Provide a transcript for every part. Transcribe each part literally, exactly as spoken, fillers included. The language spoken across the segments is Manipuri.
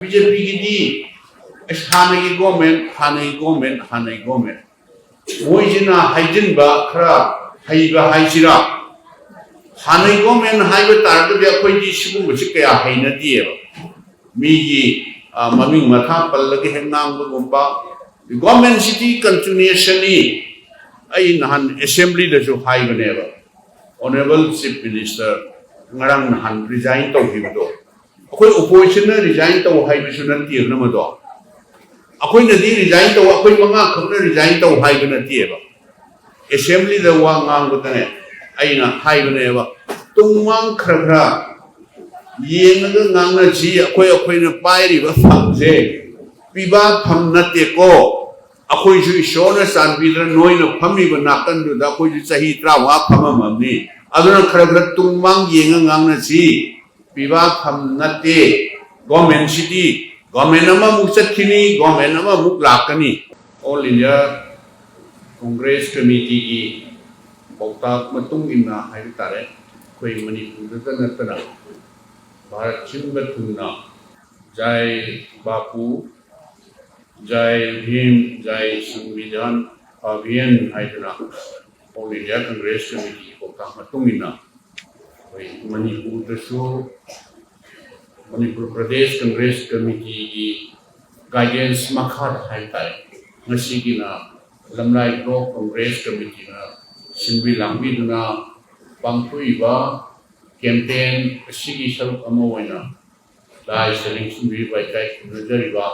ꯕꯤ ꯖꯦ ꯄꯤꯒꯤꯗꯤ ꯑꯁ ꯍꯥꯟꯅꯒꯤ ꯒꯣꯔꯃꯦꯟ, ꯍꯥꯟꯅꯒꯤ ꯒꯣꯔꯃꯦꯟ, ꯍꯥꯟꯅꯒꯤ ꯒꯣꯔꯃꯦꯟ꯫ ꯃꯣꯏꯁꯤꯅ ꯍꯥꯏꯖꯤꯟꯕ ꯈꯔ ꯍꯩꯕ ꯍꯥꯏꯁꯤꯔꯥ, ꯍꯥꯟꯅꯒꯤ ꯒꯣꯔꯃꯦꯟ ꯍꯥꯏꯕ ꯇꯥꯔꯒꯗꯤ ꯑꯩꯈꯣꯏꯗꯤ ꯁꯤꯒꯨꯝꯕꯁꯤ ꯀꯌꯥ ꯍꯩꯅꯗꯦꯕ꯫ ꯃꯤꯒꯤ, ꯑ, ꯃꯃꯤꯡ ꯃꯊꯥ ꯄꯜꯂꯒ ꯍꯦꯛ ꯉꯥꯡꯕꯒꯨꯝꯕ꯫ ꯒꯣꯔꯃꯦꯟꯁꯤꯗꯤ ꯀꯟꯇꯤꯅ꯭ꯌꯨꯁꯟꯅꯤ꯫ ꯑꯩ ꯅꯍꯥꯟ ꯑꯦꯁꯦꯝꯕ꯭ꯂꯤꯗꯁꯨ ꯍꯥꯏꯕꯅꯦꯕ, ꯑꯣꯅꯔꯦꯕꯜ ꯆꯤꯐ ꯃꯤꯅꯤꯁꯇꯔ ꯉꯔꯥꯡ ꯅꯍꯥꯟ ꯔꯤꯖꯥꯏꯟ ꯇꯧꯈꯤꯕꯗꯣ, ꯑꯩꯈꯣꯏ ꯑꯣꯄꯣꯖꯤꯁꯟꯅ ꯔꯤꯖꯥꯏꯟ ꯇꯧ ꯍꯥꯏꯕꯁꯨ ꯅꯠꯇꯦꯕ ꯃꯗꯣ꯫ ꯑꯩꯈꯣꯏꯅꯗꯤ ꯔꯤꯖꯥꯏꯟ ꯇꯧ, ꯑꯩꯈꯣꯏ ꯃꯉꯥ ꯈꯛꯅ ꯔꯤꯖꯥꯏꯟ ꯇꯧ ꯍꯥꯏꯕ ꯅꯠꯇꯦꯕ꯫ ꯑꯦꯁꯦꯝꯕ꯭ꯂꯤꯗ ꯋꯥ ꯉꯥꯡꯕꯗꯅꯦ ꯑꯩꯅ ꯍꯥꯏꯕꯅꯦꯕ, ꯇꯨꯡ ꯃꯥꯡ ꯈꯔ ꯈꯔ ꯌꯦꯡꯉꯒ ꯉꯥꯡꯅꯁꯤ꯫ ꯑꯩꯈꯣꯏ, ꯑꯩꯈꯣꯏꯅ ꯄꯥꯏꯔꯤꯕ ꯐꯝꯁꯦ ꯄꯤꯕꯥ ꯐꯝ ꯅꯠꯇꯦꯀꯣ꯫ ꯑꯩꯈꯣꯏꯁꯨ ꯏꯁꯣꯔꯅ ꯆꯥꯟꯕꯤꯗꯅ ꯅꯣꯏꯅ ꯐꯝꯃꯤꯕ ꯅꯥꯀꯟꯗꯨꯗ ꯑꯩꯈꯣꯏꯁꯨ ꯆꯍꯤ ꯇꯔꯥꯃꯉꯥ ꯐꯝꯃꯝꯃꯕꯅꯤ꯫ ꯑꯗꯨꯅ ꯈꯔ ꯈꯔ ꯇꯨꯡ ꯃꯥꯡ ꯌꯦꯡꯉ ꯉꯥꯡꯅꯁꯤ꯫ ꯄꯤꯕꯥ ꯐꯝ ꯅꯠꯇꯦ꯫ ꯒꯣꯔꯃꯦꯟꯁꯤꯗꯤ ꯒꯣꯔꯃꯦꯟ ꯑꯃꯃꯨꯛ ꯆꯠꯈꯤꯅꯤ, ꯒꯣꯔꯃꯦꯟ ꯑꯃꯃꯨꯛ ꯂꯥꯛꯀꯅꯤ꯫ ꯑꯣꯜ ꯏꯟꯗꯤꯌꯥ ꯀꯣꯡꯒ꯭ꯔꯦꯁ ꯀꯃꯤꯇꯤꯒꯤ ꯄꯥꯎꯇꯥꯛ ꯃꯇꯨꯡ ꯏꯟꯅ ꯍꯥꯏꯕ ꯇꯥꯔꯦ, ꯑꯩꯈꯣꯏ ꯃꯅꯤꯄꯨꯔꯗꯇ ꯅꯠꯇꯅ ꯚꯥꯔꯠ ꯁꯤꯟꯕ ꯊꯨꯡꯅ ꯖꯥꯏ ꯕꯥꯄꯨ, ꯖꯥꯏ ꯚꯤꯝ, ꯖꯥꯏ ꯁꯪꯕꯤꯙꯥꯟ ꯑꯚꯤꯌꯥꯟ ꯍꯥꯏꯗꯅ ꯑꯣꯜ ꯏꯟꯗꯤꯌꯥ ꯀꯪꯒ꯭ꯔꯦꯁ ꯀꯃꯤꯇꯤꯒꯤ ꯄꯥꯎꯇꯥꯛ ꯃꯇꯨꯡ ꯏꯟꯅ ꯑꯩꯈꯣꯏ ꯃꯅꯤꯄꯨꯔꯗꯁꯨ ꯃꯅꯤꯄꯨꯔ ꯄ꯭ꯔꯗꯦꯁ ꯀꯪꯒ꯭ꯔꯦꯁ ꯀꯃꯤꯇꯤꯒꯤ ꯒꯥꯏꯗꯦꯟꯁ ꯃꯈꯥꯗ ꯍꯥꯏꯇꯥꯔꯦ, ꯉꯁꯤꯒꯤꯅ ꯂꯝꯂꯥꯏ ꯕ꯭ꯂꯣꯛ ꯀꯪꯒ꯭ꯔꯦꯁ ꯀꯃꯤꯇꯤꯅ ꯁꯤꯟꯕꯤ ꯂꯥꯡꯕꯤꯗꯨꯅ ꯄꯥꯡꯊꯣꯛꯏꯕ ꯀꯦꯝꯄꯦꯟ ꯑꯁꯤꯒꯤ ꯁꯔꯨꯛ ꯑꯃ ꯑꯣꯏꯅ ꯂꯥꯏ ꯁꯦꯔꯦꯡ ꯁꯤꯟꯕꯤꯔꯤꯕ ꯏꯀꯥꯏ ꯈꯨꯝꯅꯖꯔꯤꯕ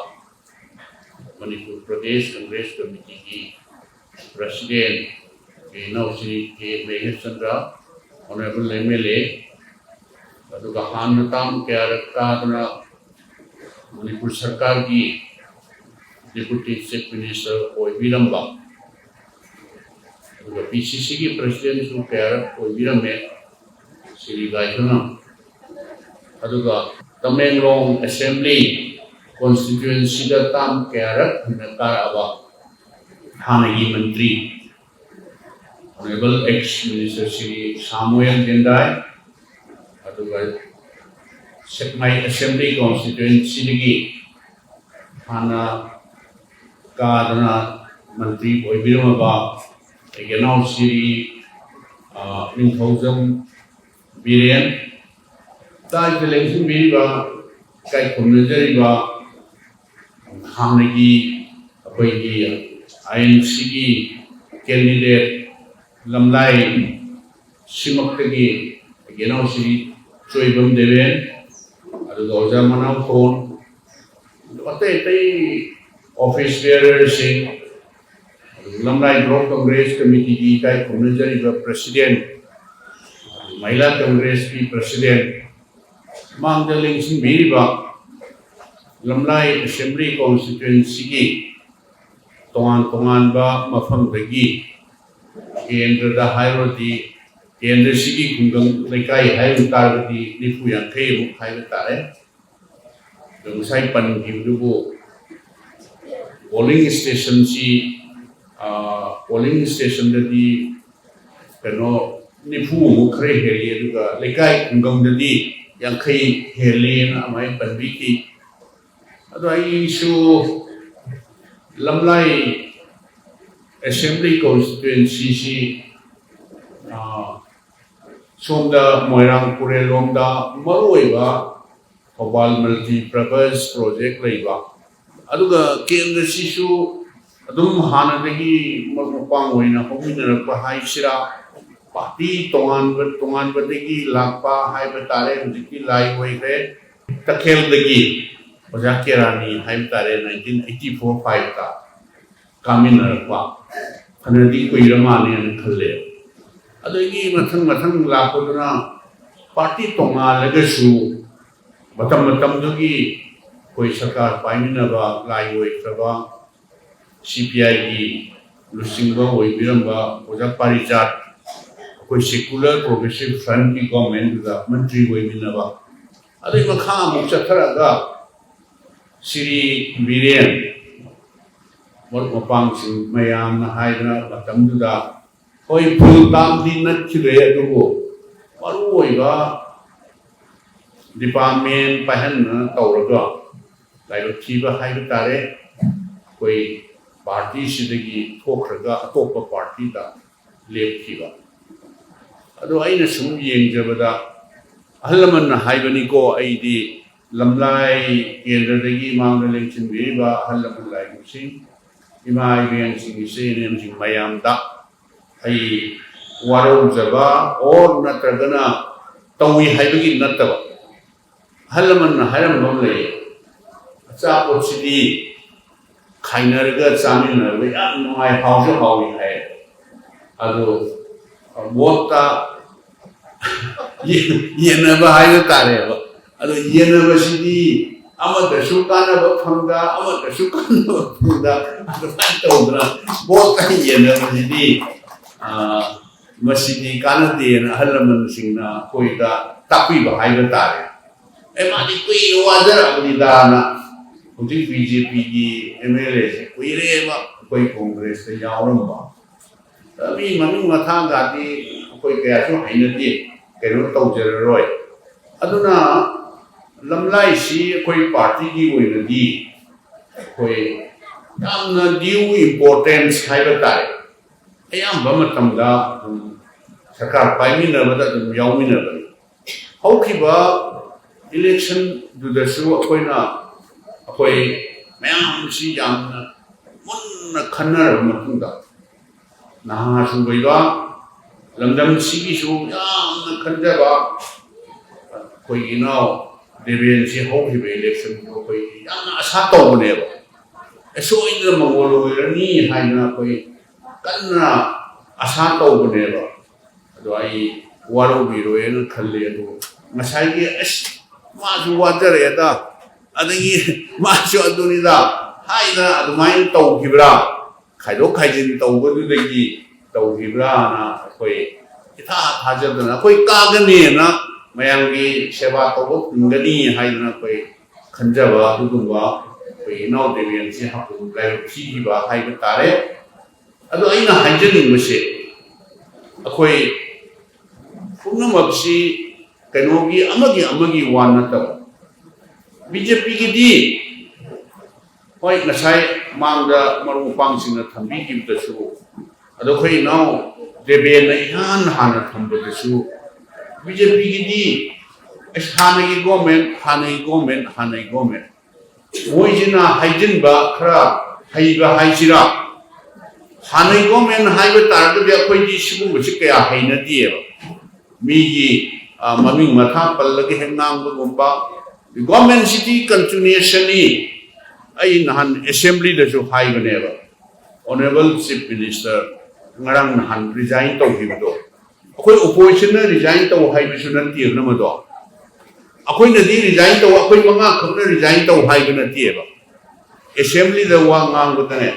ꯃꯅꯤꯄꯨꯔ ꯄ꯭ꯔꯗꯦꯁ ꯀꯪꯒ꯭ꯔꯦꯁ ꯀꯃꯤꯇꯤꯒꯤ ꯄ꯭ꯔꯁꯤꯗꯦꯟ ꯏꯅꯥꯎꯁꯤ K Meghachandra, honourable M L A, ꯑꯗꯨꯒ ꯍꯥꯟꯅ ꯇꯥꯝ ꯀꯌꯥꯔꯛ ꯀꯥꯗꯨꯅ ꯃꯅꯤꯄꯨꯔ ꯁꯔꯀꯥꯔꯒꯤ ꯗꯦꯄꯨꯇꯤ ꯆꯤꯐ ꯃꯤꯅꯤꯁꯇꯔ ꯑꯣꯏꯕꯤꯔꯝꯕ, ꯑꯗꯨꯒ ꯄꯤ ꯁꯤ ꯁꯤꯒꯤ ꯄ꯭ꯔꯁꯤꯗꯦꯟꯁꯨ ꯀꯌꯥꯔꯛ ꯑꯣꯏꯕꯤꯔꯝꯃꯦ ꯁ꯭ꯔꯤ ꯒꯥꯏꯁꯣꯅꯝ, ꯑꯗꯨꯒ ꯇꯃꯦꯡꯂꯣꯡ ꯑꯦꯁꯦꯝꯕ꯭ꯂꯤ ꯀꯣꯟꯁꯇꯤꯇ꯭ꯋꯦꯟꯁꯤꯗ ꯇꯥꯝ ꯀꯌꯥꯔꯛ ꯍꯦꯟꯅ ꯀꯥꯔꯛꯑꯕ ꯍꯥꯟꯅꯒꯤ ꯃꯟꯇ꯭ꯔꯤ ꯑꯣꯅꯔꯦꯕꯜ ꯑꯦꯛꯁ ꯃꯤꯅꯤꯁꯇꯔ ꯁ꯭ꯔꯤ ꯁꯥꯃꯨꯑꯦꯜ ꯗꯦꯟꯗꯥꯏ, ꯑꯗꯨꯒ ꯁꯦꯛꯃꯥꯏ ꯑꯦꯁꯦꯝꯕ꯭ꯂꯤ ꯀꯣꯟꯁꯇꯤꯇ꯭ꯋꯦꯟꯁꯤꯗꯒꯤ ꯍꯥꯟꯅ ꯀꯥꯗꯅ ꯃꯟꯇ꯭ꯔꯤ ꯑꯣꯏꯕꯤꯔꯝꯃꯕ ꯑꯩꯒꯤ ꯏꯅꯥꯎ ꯁ꯭ꯔꯤ, ꯑ, ꯅꯤꯡꯊꯧꯖꯝ ꯕꯤꯔꯦꯟ, ꯇꯥꯏꯗ ꯂꯦꯡꯁꯤꯟꯕꯤꯔꯤꯕ, ꯏꯀꯥꯏ ꯈꯨꯝꯅꯖꯔꯤꯕ ꯍꯥꯟꯅꯒꯤ ꯑꯩꯈꯣꯏꯒꯤ ꯑꯥꯏ ꯑꯦꯟ ꯁꯤꯒꯤ ꯀꯦꯟꯗꯤꯗꯦꯠ ꯂꯝꯂꯥꯏ ꯁꯤꯃꯛꯇꯒꯤ ꯑꯩꯒꯤ ꯏꯅꯥꯎ ꯁ꯭ꯔꯤ ꯆꯣꯏꯕꯝ ꯗꯦꯕꯦꯟ, ꯑꯗꯨꯒ ꯑꯣꯖꯥ ꯃꯅꯥꯎꯊꯣꯟ, ꯑꯗꯨꯒ ꯑꯇꯩ ꯑꯇꯩ ꯑꯣꯐꯤꯁ ꯕꯤꯌꯔꯔꯁꯤꯡ, ꯑꯗꯨꯒ ꯂꯝꯂꯥꯏ ꯕ꯭ꯂꯣꯛ ꯀꯪꯒ꯭ꯔꯦꯁ ꯀꯃꯤꯇꯤꯒꯤ ꯏꯀꯥꯏ ꯈꯨꯝꯅꯖꯔꯤꯕ ꯄ꯭ꯔꯁꯤꯗꯦꯟ, ꯃꯍꯤꯂꯥ ꯀꯪꯒ꯭ꯔꯦꯁꯀꯤ ꯄ꯭ꯔꯁꯤꯗꯦꯟ, ꯃꯥꯡꯗ ꯂꯦꯡꯁꯤꯟꯕꯤꯔꯤꯕ ꯂꯝꯂꯥꯏ ꯑꯦꯁꯦꯝꯕ꯭ꯂꯤ ꯀꯣꯟꯁꯇꯤꯇ꯭ꯋꯦꯟꯁꯤꯒꯤ ꯇꯣꯉꯥꯟ ꯇꯣꯉꯥꯟꯕ ꯃꯐꯝꯗꯒꯤ ꯀꯦꯟꯗ꯭ꯔꯗ ꯍꯥꯏꯔꯨꯔꯗꯤ, ꯀꯦꯟꯗ꯭ꯔꯁꯤꯒꯤ ꯈꯨꯡꯒꯪ ꯂꯩꯀꯥꯏ ꯍꯥꯏꯕ ꯇꯥꯔꯒꯗꯤ ꯅꯤꯐꯨ ꯌꯥꯡꯈꯩꯃꯨꯛ ꯍꯥꯏꯕ ꯇꯥꯔꯦ꯫ ꯑꯗꯣ ꯉꯁꯥꯏ ꯄꯟꯈꯤꯕꯗꯨꯕꯨ ꯄꯣꯂꯤꯡ ꯁ꯭ꯇꯦꯁꯟꯁꯤ, ꯑ, ꯄꯣꯂꯤꯡ ꯁ꯭ꯇꯦꯁꯟꯗꯗꯤ ꯀꯩꯅꯣ ꯅꯤꯐꯨꯃꯨꯛ ꯈꯔ ꯍꯦꯜꯂꯤ, ꯑꯗꯨꯒ ꯂꯩꯀꯥꯏ ꯈꯨꯡꯒꯪꯗꯗꯤ ꯌꯥꯡꯈꯩ ꯍꯦꯜꯂꯤꯅ ꯑꯗꯨꯃꯥꯏꯅ ꯄꯟꯕꯤꯈꯤ꯫ ꯑꯗꯣ ꯑꯩꯁꯨ ꯂꯝꯂꯥꯏ ꯑꯦꯁꯦꯝꯕ꯭ꯂꯤ ꯀꯣꯟꯁꯇꯤꯇ꯭ꯋꯦꯟꯁꯤꯁꯤ, ꯑ, ꯁꯣꯝꯗ ꯃꯣꯏꯔꯥꯡ ꯄꯨꯔꯦꯜ ꯂꯣꯝꯗ ꯃꯔꯨꯑꯣꯏꯕ ꯊꯧꯕꯥꯜ ꯃꯜꯇꯤ ꯄꯔꯄꯁ ꯄ꯭ꯔꯣꯖꯦꯛ ꯂꯩꯕ, ꯑꯗꯨꯒ ꯀꯦꯟꯗ꯭ꯔꯁꯤꯁꯨ ꯑꯗꯨꯝ ꯍꯥꯟꯅꯗꯒꯤ ꯃꯔꯨꯞ ꯃꯄꯥꯡ ꯑꯣꯏꯅ ꯍꯧꯃꯤꯟꯅꯔꯛꯄ ꯍꯥꯏꯁꯤꯔꯥ, ꯄꯥꯔꯇꯤ ꯇꯣꯉꯥꯟꯕ ꯇꯣꯉꯥꯟꯕꯗꯒꯤ ꯂꯥꯛꯄ ꯍꯥꯏꯕ ꯇꯥꯔꯦ, ꯍꯧꯖꯤꯛꯇꯤ ꯂꯥꯏ ꯑꯣꯏꯈ꯭ꯔꯦ꯫ ꯇꯈꯦꯜꯗꯒꯤ ꯑꯣꯖꯥ ꯀꯦꯔꯥꯅꯤ ꯍꯥꯏꯕ ꯇꯥꯔꯦ, ꯅꯥꯏꯟꯇꯤꯟ ꯑꯩꯠꯇꯤ ꯐꯣꯔ ꯐꯥꯏꯚꯇ ꯀꯥꯃꯤꯟꯅꯔꯛꯄ ꯐꯅꯗꯤ ꯀꯨꯏꯔ ꯃꯥꯜꯂꯦꯅ ꯈꯜꯂꯦ꯫ ꯑꯗꯒꯤ ꯃꯊꯪ ꯃꯊꯪ ꯂꯥꯛꯄꯗꯨꯅ ꯄꯥꯔꯇꯤ ꯇꯣꯉꯥꯜꯂꯒꯁꯨ ꯃꯇꯝ ꯃꯇꯝꯗꯨꯒꯤ ꯑꯩꯈꯣꯏ ꯁꯔꯀꯥꯔ ꯄꯥꯏꯃꯤꯟꯅꯕ ꯂꯥꯏ ꯑꯣꯏꯈ꯭ꯔꯕ ꯁꯤ ꯄꯤ ꯑꯥꯏꯒꯤ ꯂꯨꯆꯤꯡꯕ ꯑꯣꯏꯕꯤꯔꯝꯕ ꯑꯣꯖꯥ ꯄꯥꯔꯤꯖꯥꯠ, ꯑꯩꯈꯣꯏ ꯁꯦꯀꯨꯂꯔ ꯄ꯭ꯔꯣꯒ꯭ꯔꯦꯁꯤꯞ ꯐ꯭ꯔꯟꯠꯀꯤ ꯒꯣꯔꯃꯦꯟꯗꯨꯗ ꯃꯟꯇ꯭ꯔꯤ ꯑꯣꯏꯃꯤꯟꯅꯕ, ꯑꯗꯩ ꯃꯈꯥ ꯑꯃꯨꯛ ꯆꯠꯊꯔꯒ ꯁ꯭ꯔꯤ ꯕꯤꯔꯦꯟ, ꯃꯔꯨꯞ ꯃꯄꯥꯡꯁꯤꯡ ꯃꯌꯥꯝꯅ ꯍꯥꯏꯗꯅ ꯃꯇꯝꯗꯨꯗ ꯍꯣꯏ, ꯐꯨꯜ ꯇꯥꯝꯗꯤ ꯅꯠꯈꯤꯗ꯭ꯔꯦ, ꯑꯗꯨꯕꯨ ꯃꯔꯨꯑꯣꯏꯕ ꯗꯤꯄꯥꯔꯠꯃꯦꯟ ꯄꯥꯏꯍꯟꯗꯅ ꯇꯧꯔꯒ ꯂꯥꯏꯕꯛ ꯊꯤꯕ ꯍꯥꯏꯕ ꯇꯥꯔꯦ꯫ ꯑꯩꯈꯣꯏ ꯄꯥꯔꯇꯤꯁꯤꯗꯒꯤ ꯊꯣꯛꯈ꯭ꯔꯒ ꯑꯇꯣꯞꯄ ꯄꯥꯔꯇꯤꯗ ꯂꯦꯞꯈꯤꯕ꯫ ꯑꯗꯣ ꯑꯩꯅ ꯁꯨꯝ ꯌꯦꯡꯖꯕꯗ, ꯑꯍꯜ ꯂꯃꯟꯅ ꯍꯥꯏꯕꯅꯤꯀꯣ, ꯑꯩꯗꯤ ꯂꯝꯂꯥꯏ ꯀꯦꯟꯗ꯭ꯔꯗꯒꯤ ꯃꯥꯡꯗ ꯂꯦꯡꯁꯤꯟꯕꯤꯔꯤꯕ ꯑꯍꯜ ꯂꯃꯟ ꯂꯥꯏꯔꯤꯛꯁꯤꯡ, ꯏꯃꯥ ꯏꯕꯦꯟꯁꯤꯡ, ꯏꯆꯦ ꯏꯅꯦꯝꯁꯤꯡ ꯃꯌꯥꯝꯗ ꯑꯩ ꯋꯥꯔꯧꯖꯕ ꯑꯣꯔ ꯅꯠꯇ꯭ꯔꯒꯅ ꯇꯧꯏ ꯍꯥꯏꯕꯒꯤ ꯅꯠꯇꯕ, ꯑꯍꯜ ꯂꯃꯟꯅ ꯍꯥꯏꯔꯝꯕ ꯑꯃ ꯂꯩꯌꯦ, "ꯑꯆꯥꯄꯣꯠꯁꯤꯗꯤ ꯈꯥꯏꯅꯔꯒ ꯆꯥꯃꯤꯟꯅꯔꯒ ꯌꯥꯝ ꯅꯨꯡꯉꯥꯏ, ꯍꯥꯎꯁꯨ ꯍꯥꯎꯏ" ꯍꯥꯏ꯫ ꯑꯗꯨ ꯚꯣꯠꯇ ꯌꯦ- ꯌꯦꯟꯅꯕ ꯍꯥꯏꯕ ꯇꯥꯔꯦꯕ꯫ ꯑꯗꯣ ꯌꯦꯟꯅꯕꯁꯤꯗꯤ ꯑꯃꯗꯁꯨ ꯀꯥꯟꯅꯕ ꯐꯪꯗ, ꯑꯃꯗꯁꯨ ꯀꯥꯟꯅꯕ ꯐꯪꯗ, ꯑꯗꯨꯃꯥꯏꯅ ꯇꯧꯗꯅ ꯚꯣꯠꯇ ꯌꯦꯟꯅꯕꯁꯤꯗꯤ, ꯑ, ꯃꯁꯤꯗꯤ ꯀꯥꯟꯅꯗꯦꯅ ꯑꯍꯜ ꯂꯃꯟꯁꯤꯡꯅ ꯑꯩꯈꯣꯏꯗ ꯇꯥꯛꯄꯤꯕ ꯍꯥꯏꯕ ꯇꯥꯔꯦ꯫ ꯑꯦ, ꯃꯥꯗꯤ ꯀꯨꯏꯅ ꯋꯥꯖꯔꯛꯑꯕꯅꯤꯗꯥꯅ꯫ ꯍꯧꯖꯤꯛ ꯕꯤ ꯖꯦ ꯄꯤꯒꯤ ꯑꯦꯝ ꯑꯦꯜ ꯑꯦꯁꯦ ꯀꯨꯏꯔꯦꯕ ꯑꯩꯈꯣꯏ ꯀꯣꯡꯒ꯭ꯔꯦꯁꯇ ꯌꯥꯎꯔꯝꯕ꯫ ꯃꯤ ꯃꯃꯤꯡ ꯃꯊꯥꯒꯗꯤ ꯑꯩꯈꯣꯏ ꯀꯌꯥꯁꯨ ꯍꯩꯅꯗꯦ, ꯀꯩꯅꯣ ꯇꯧꯖꯔꯔꯣꯏ꯫ ꯑꯗꯨꯅ ꯂꯝꯂꯥꯏꯁꯤ ꯑꯩꯈꯣꯏ ꯄꯥꯔꯇꯤꯒꯤ ꯑꯣꯏꯅꯗꯤ ꯑꯩꯈꯣꯏ ꯌꯥꯝꯅ due importance ꯍꯥꯏꯕ ꯇꯥꯔꯦ꯫ ꯑꯌꯥꯝꯕ ꯃꯇꯝꯗ ꯑꯗꯨꯝ ꯁꯔꯀꯥꯔ ꯄꯥꯏꯃꯤꯟꯅꯕꯗ ꯑꯗꯨꯝ ꯌꯥꯎꯃꯤꯟꯅꯕꯅꯤ꯫ ꯍꯧꯈꯤꯕ ꯏꯂꯦꯛꯁꯟꯗꯨꯗꯁꯨ ꯑꯩꯈꯣꯏꯅ, ꯑꯩꯈꯣꯏ ꯃꯌꯥꯝꯁꯤ ꯌꯥꯝꯅ ꯃꯨꯟꯅ ꯈꯟꯅꯔꯕ ꯃꯇꯨꯡꯗ, ꯅꯍꯥꯁꯨ ꯑꯣꯏꯕ, ꯂꯝꯗꯝꯁꯤꯒꯤꯁꯨ ꯌꯥꯝꯅ ꯈꯟꯖꯕ ꯑꯩꯈꯣꯏꯒꯤ ꯏꯅꯥꯎ ꯗꯦꯕꯦꯟꯁꯤ ꯍꯧꯈꯤꯕ ꯏꯂꯦꯛꯁꯟꯗꯣ ꯑꯩꯈꯣꯏ ꯌꯥꯝꯅ ꯑꯁꯥ ꯇꯧꯕꯅꯦꯕ꯫ ꯑꯦ, ꯁꯣꯏꯗꯅ ꯃꯪꯒꯣꯜ ꯑꯣꯏꯔꯅꯤ ꯍꯥꯏꯗꯅ ꯑꯩꯈꯣꯏ ꯀꯟꯅ ꯑꯁꯥ ꯇꯧꯕꯅꯦꯕ꯫ ꯑꯗꯣ ꯑꯩ ꯋꯥꯔꯧꯕꯤꯔꯣꯏꯅ ꯈꯜꯂꯤ꯫ ꯑꯗꯣ ꯉꯁꯥꯏꯒꯤ, "ꯑꯁ, ꯃꯥꯁꯨ ꯋꯥꯖꯔꯦꯗ, ꯑꯗꯒꯤ ꯃꯥꯁꯨ ꯑꯗꯨꯅꯤꯗ" ꯍꯥꯏꯗꯅ ꯑꯗꯨꯃꯥꯏꯅ ꯇꯧꯈꯤꯕ꯭ꯔꯥ, ꯈꯥꯏꯗꯣꯛ ꯈꯥꯏꯖꯤꯟ ꯇꯧꯕꯗꯨꯗꯒꯤ ꯇꯧꯈꯤꯕ꯭ꯔꯥꯅ ꯑꯩꯈꯣꯏ ꯏꯊꯥ ꯊꯥꯖꯗꯅ, ꯑꯩꯈꯣꯏ ꯀꯥꯒꯅꯦꯅ, ꯃꯌꯥꯝꯒꯤ ꯁꯦꯕꯥ ꯇꯧꯕ ꯐꯪꯒꯅꯤ ꯍꯥꯏꯗꯅ ꯑꯩꯈꯣꯏ ꯈꯟꯖꯕ ꯑꯗꯨꯒꯨꯝꯕ ꯑꯩꯈꯣꯏ ꯏꯅꯥꯎ ꯗꯦꯕꯦꯟꯁꯤ ꯍꯥꯄꯨ ꯂꯥꯏꯕꯛ ꯊꯤꯈꯤꯕ ꯍꯥꯏꯕ ꯇꯥꯔꯦ꯫ ꯑꯗꯣ ꯑꯩꯅ ꯍꯥꯏꯖꯅꯤꯡꯕꯁꯦ, ꯑꯩꯈꯣꯏ ꯄꯨꯝꯅꯃꯛꯁꯤ ꯀꯩꯅꯣꯒꯤ ꯑꯃꯒꯤ ꯑꯃꯒꯤ ꯋꯥ ꯅꯠꯇꯕ꯫ ꯕꯤ ꯖꯦ ꯄꯤꯒꯤꯗꯤ ꯍꯣꯏ, ꯉꯁꯥꯏ ꯃꯥꯡꯗ ꯃꯔꯨꯞ ꯃꯄꯥꯡꯁꯤꯡꯅ ꯊꯝꯕꯤꯈꯤꯕꯗꯁꯨ, ꯑꯗꯣ ꯑꯩꯈꯣꯏ ꯏꯅꯥꯎ ꯗꯦꯕꯦꯟꯅ ꯏꯍꯥꯟ ꯍꯥꯟꯅ ꯊꯝꯕꯗꯁꯨ ꯕꯤ ꯖꯦ ꯄꯤꯒꯤꯗꯤ ꯑꯁ ꯍꯥꯟꯅꯒꯤ ꯒꯣꯔꯃꯦꯟ, ꯍꯥꯟꯅꯒꯤ ꯒꯣꯔꯃꯦꯟ, ꯍꯥꯟꯅꯒꯤ ꯒꯣꯔꯃꯦꯟ꯫ ꯃꯣꯏꯁꯤꯅ ꯍꯥꯏꯖꯤꯟꯕ ꯈꯔ ꯍꯩꯕ ꯍꯥꯏꯁꯤꯔꯥ, ꯍꯥꯟꯅꯒꯤ ꯒꯣꯔꯃꯦꯟ ꯍꯥꯏꯕ ꯇꯥꯔꯒꯗꯤ ꯑꯩꯈꯣꯏꯗꯤ ꯁꯤꯒꯨꯝꯕꯁꯤ ꯀꯌꯥ ꯍꯩꯅꯗꯦꯕ꯫ ꯃꯤꯒꯤ ꯃꯃꯤꯡ ꯃꯊꯥ ꯄꯜꯂꯒ ꯍꯦꯛ ꯉꯥꯡꯕꯒꯨꯝꯕ꯫ ꯒꯣꯔꯃꯦꯟꯁꯤꯗꯤ ꯀꯟꯇꯤꯅ꯭ꯌꯨꯁꯟꯅꯤ꯫ ꯑꯩ ꯅꯍꯥꯟ ꯑꯦꯁꯦꯝꯕ꯭ꯂꯤꯗꯁꯨ ꯍꯥꯏꯕꯅꯦꯕ, ꯑꯣꯅꯔꯦꯕꯜ ꯆꯤꯐ ꯃꯤꯅꯤꯁꯇꯔ ꯉꯔꯥꯡ ꯅꯍꯥꯟ ꯔꯤꯖꯥꯏꯟ ꯇꯧꯈꯤꯕꯗꯣ, ꯑꯩꯈꯣꯏ ꯑꯣꯄꯣꯖꯤꯁꯟꯅ ꯔꯤꯖꯥꯏꯟ ꯇꯧ ꯍꯥꯏꯕꯁꯨ ꯅꯠꯇꯦꯕ ꯃꯗꯣ꯫ ꯑꯩꯈꯣꯏꯅꯗꯤ ꯔꯤꯖꯥꯏꯟ ꯇꯧ, ꯑꯩꯈꯣꯏ ꯃꯉꯥ ꯈꯛꯅ ꯔꯤꯖꯥꯏꯟ ꯇꯧ ꯍꯥꯏꯕ ꯅꯠꯇꯦꯕ꯫ ꯑꯦꯁꯦꯝꯕ꯭ꯂꯤꯗ ꯋꯥ ꯉꯥꯡꯕꯗꯅꯦ,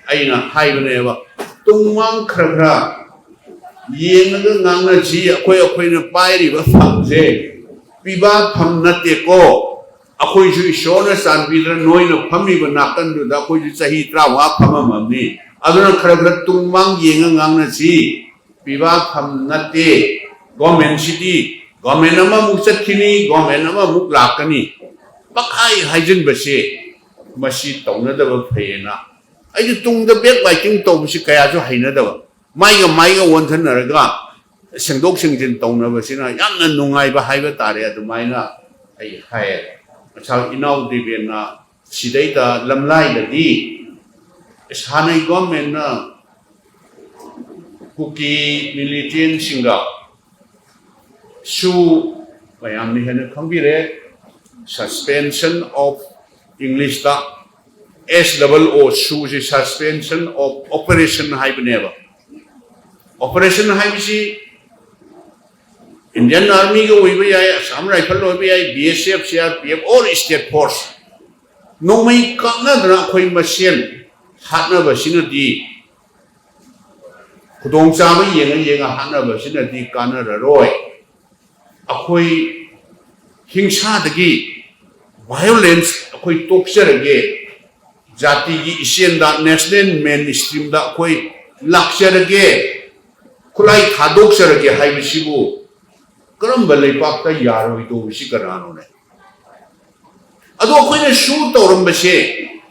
ꯑꯩꯅ ꯍꯥꯏꯕꯅꯦꯕ, ꯇꯨꯡ ꯃꯥꯡ ꯈꯔ ꯈꯔ ꯌꯦꯡꯉꯒ ꯉꯥꯡꯅꯁꯤ꯫ ꯑꯩꯈꯣꯏ ꯑꯩꯈꯣꯏꯅ ꯄꯥꯏꯔꯤꯕ ꯐꯝꯁꯦ ꯄꯤꯕꯥ ꯐꯝ ꯅꯠꯇꯦꯀꯣ꯫ ꯑꯩꯈꯣꯏꯁꯨ ꯏꯁꯣꯔꯅ ꯆꯥꯟꯕꯤꯗꯅ ꯅꯣꯏꯅ ꯐꯝꯃꯤꯕ ꯅꯥꯀꯟꯗꯨꯗ ꯑꯩꯈꯣꯏꯁꯨ ꯆꯍꯤ ꯇꯔꯥꯃꯉꯥ ꯐꯝꯃꯝꯃꯕꯅꯤ꯫ ꯑꯗꯨꯅ ꯈꯔ ꯈꯔ ꯇꯨꯡ ꯃꯥꯡ ꯌꯦꯡꯉ ꯉꯥꯡꯅꯁꯤ꯫ ꯄꯤꯕꯥ ꯐꯝ ꯅꯠꯇꯦ꯫ ꯒꯣꯔꯃꯦꯟꯁꯤꯗꯤ ꯒꯣꯔꯃꯦꯟ ꯑꯃꯃꯨꯛ ꯆꯠꯈꯤꯅꯤ, ꯒꯣꯔꯃꯦꯟ ꯑꯃꯃꯨꯛ ꯂꯥꯛꯀꯅꯤ꯫ ꯄꯪꯍꯥꯏ ꯍꯥꯏꯖꯤꯟꯕꯁꯦ ꯃꯁꯤ ꯇꯧꯅꯗꯕ ꯐꯩꯌꯦꯅ꯫ ꯑꯩꯗꯤ ꯇꯨꯡꯗ ꯕꯦꯛ ꯕꯥꯏꯇꯤꯡ ꯇꯧꯕꯁꯤ ꯀꯌꯥꯁꯨ ꯍꯩꯅꯗꯕ꯫ ꯃꯥꯏꯒ ꯃꯥꯏꯒ ꯑꯣꯟꯁꯤꯟꯅꯔꯒ ꯁꯦꯡꯗꯣꯛ ꯁꯦꯡꯖꯤꯟ ꯇꯧꯅꯕꯁꯤꯅ ꯌꯥꯝꯅ ꯅꯨꯡꯉꯥꯏꯕ ꯍꯥꯏꯕ ꯇꯥꯔꯦ꯫ ꯑꯗꯨꯃꯥꯏꯅ ꯑꯩ ꯍꯥꯏꯌꯦ꯫ ꯉꯁꯥꯏ ꯏꯅꯥꯎ ꯗꯦꯕꯦꯟꯅ ꯁꯤꯗꯩꯗ ꯂꯝꯂꯥꯏꯗꯗꯤ ꯍꯥꯟꯅꯒꯤ ꯒꯣꯔꯃꯦꯟꯅ ꯀꯨꯀꯤ ꯃꯤꯂꯤꯇꯦꯟꯁꯤꯡꯒ ꯁꯨ, ꯃꯌꯥꯝꯅ ꯍꯦꯟꯅ ꯈꯪꯕꯤꯔꯦ, suspension of Englishꯇ S double O, sushi suspension of operation ꯍꯥꯏꯕꯅꯦꯕ꯫ ꯑꯣꯄꯔꯦꯁꯟ ꯍꯥꯏꯕꯁꯤ ꯏꯟꯗꯤꯌꯟ ꯑꯥꯔꯃꯤꯒ ꯑꯣꯏꯕ ꯌꯥꯏ, ꯑꯁꯥꯝ ꯔꯥꯏꯐꯜ ꯑꯣꯏꯕ ꯌꯥꯏ, B S F, C R P F or state force, ꯅꯣꯡꯃꯩ ꯀꯥꯞꯅꯗꯅ ꯑꯩꯈꯣꯏ ꯃꯁꯦꯟ ꯍꯥꯠꯅꯕꯁꯤꯅꯗꯤ, ꯈꯨꯗꯣꯡꯆꯥꯕ ꯌꯦꯡꯉ ꯌꯦꯡꯉ ꯍꯥꯠꯅꯕꯁꯤꯅꯗꯤ ꯀꯥꯟꯅꯔꯔꯣꯏ꯫ ꯑꯩꯈꯣꯏ ꯍꯤꯡꯁꯥꯗꯒꯤ, violence ꯑꯩꯈꯣꯏ ꯇꯣꯛꯆꯔꯒꯦ, ꯖꯥꯇꯤꯒꯤ ꯏꯆꯦꯜꯗ, national mainstreamꯗ ꯑꯩꯈꯣꯏ ꯂꯥꯛꯆꯔꯒꯦ, ꯈꯨꯠꯂꯥꯏ ꯊꯥꯗꯣꯛꯆꯔꯒꯦ ꯍꯥꯏꯕꯁꯤꯕꯨ ꯀꯔꯝꯕ ꯂꯩꯄꯥꯛꯇ ꯌꯥꯔꯣꯏꯗꯧꯕꯁꯤ ꯀꯅꯥꯅꯣꯅꯦ? ꯑꯗꯣ ꯑꯩꯈꯣꯏꯅ ꯁꯨ ꯇꯧꯔꯝꯕꯁꯦ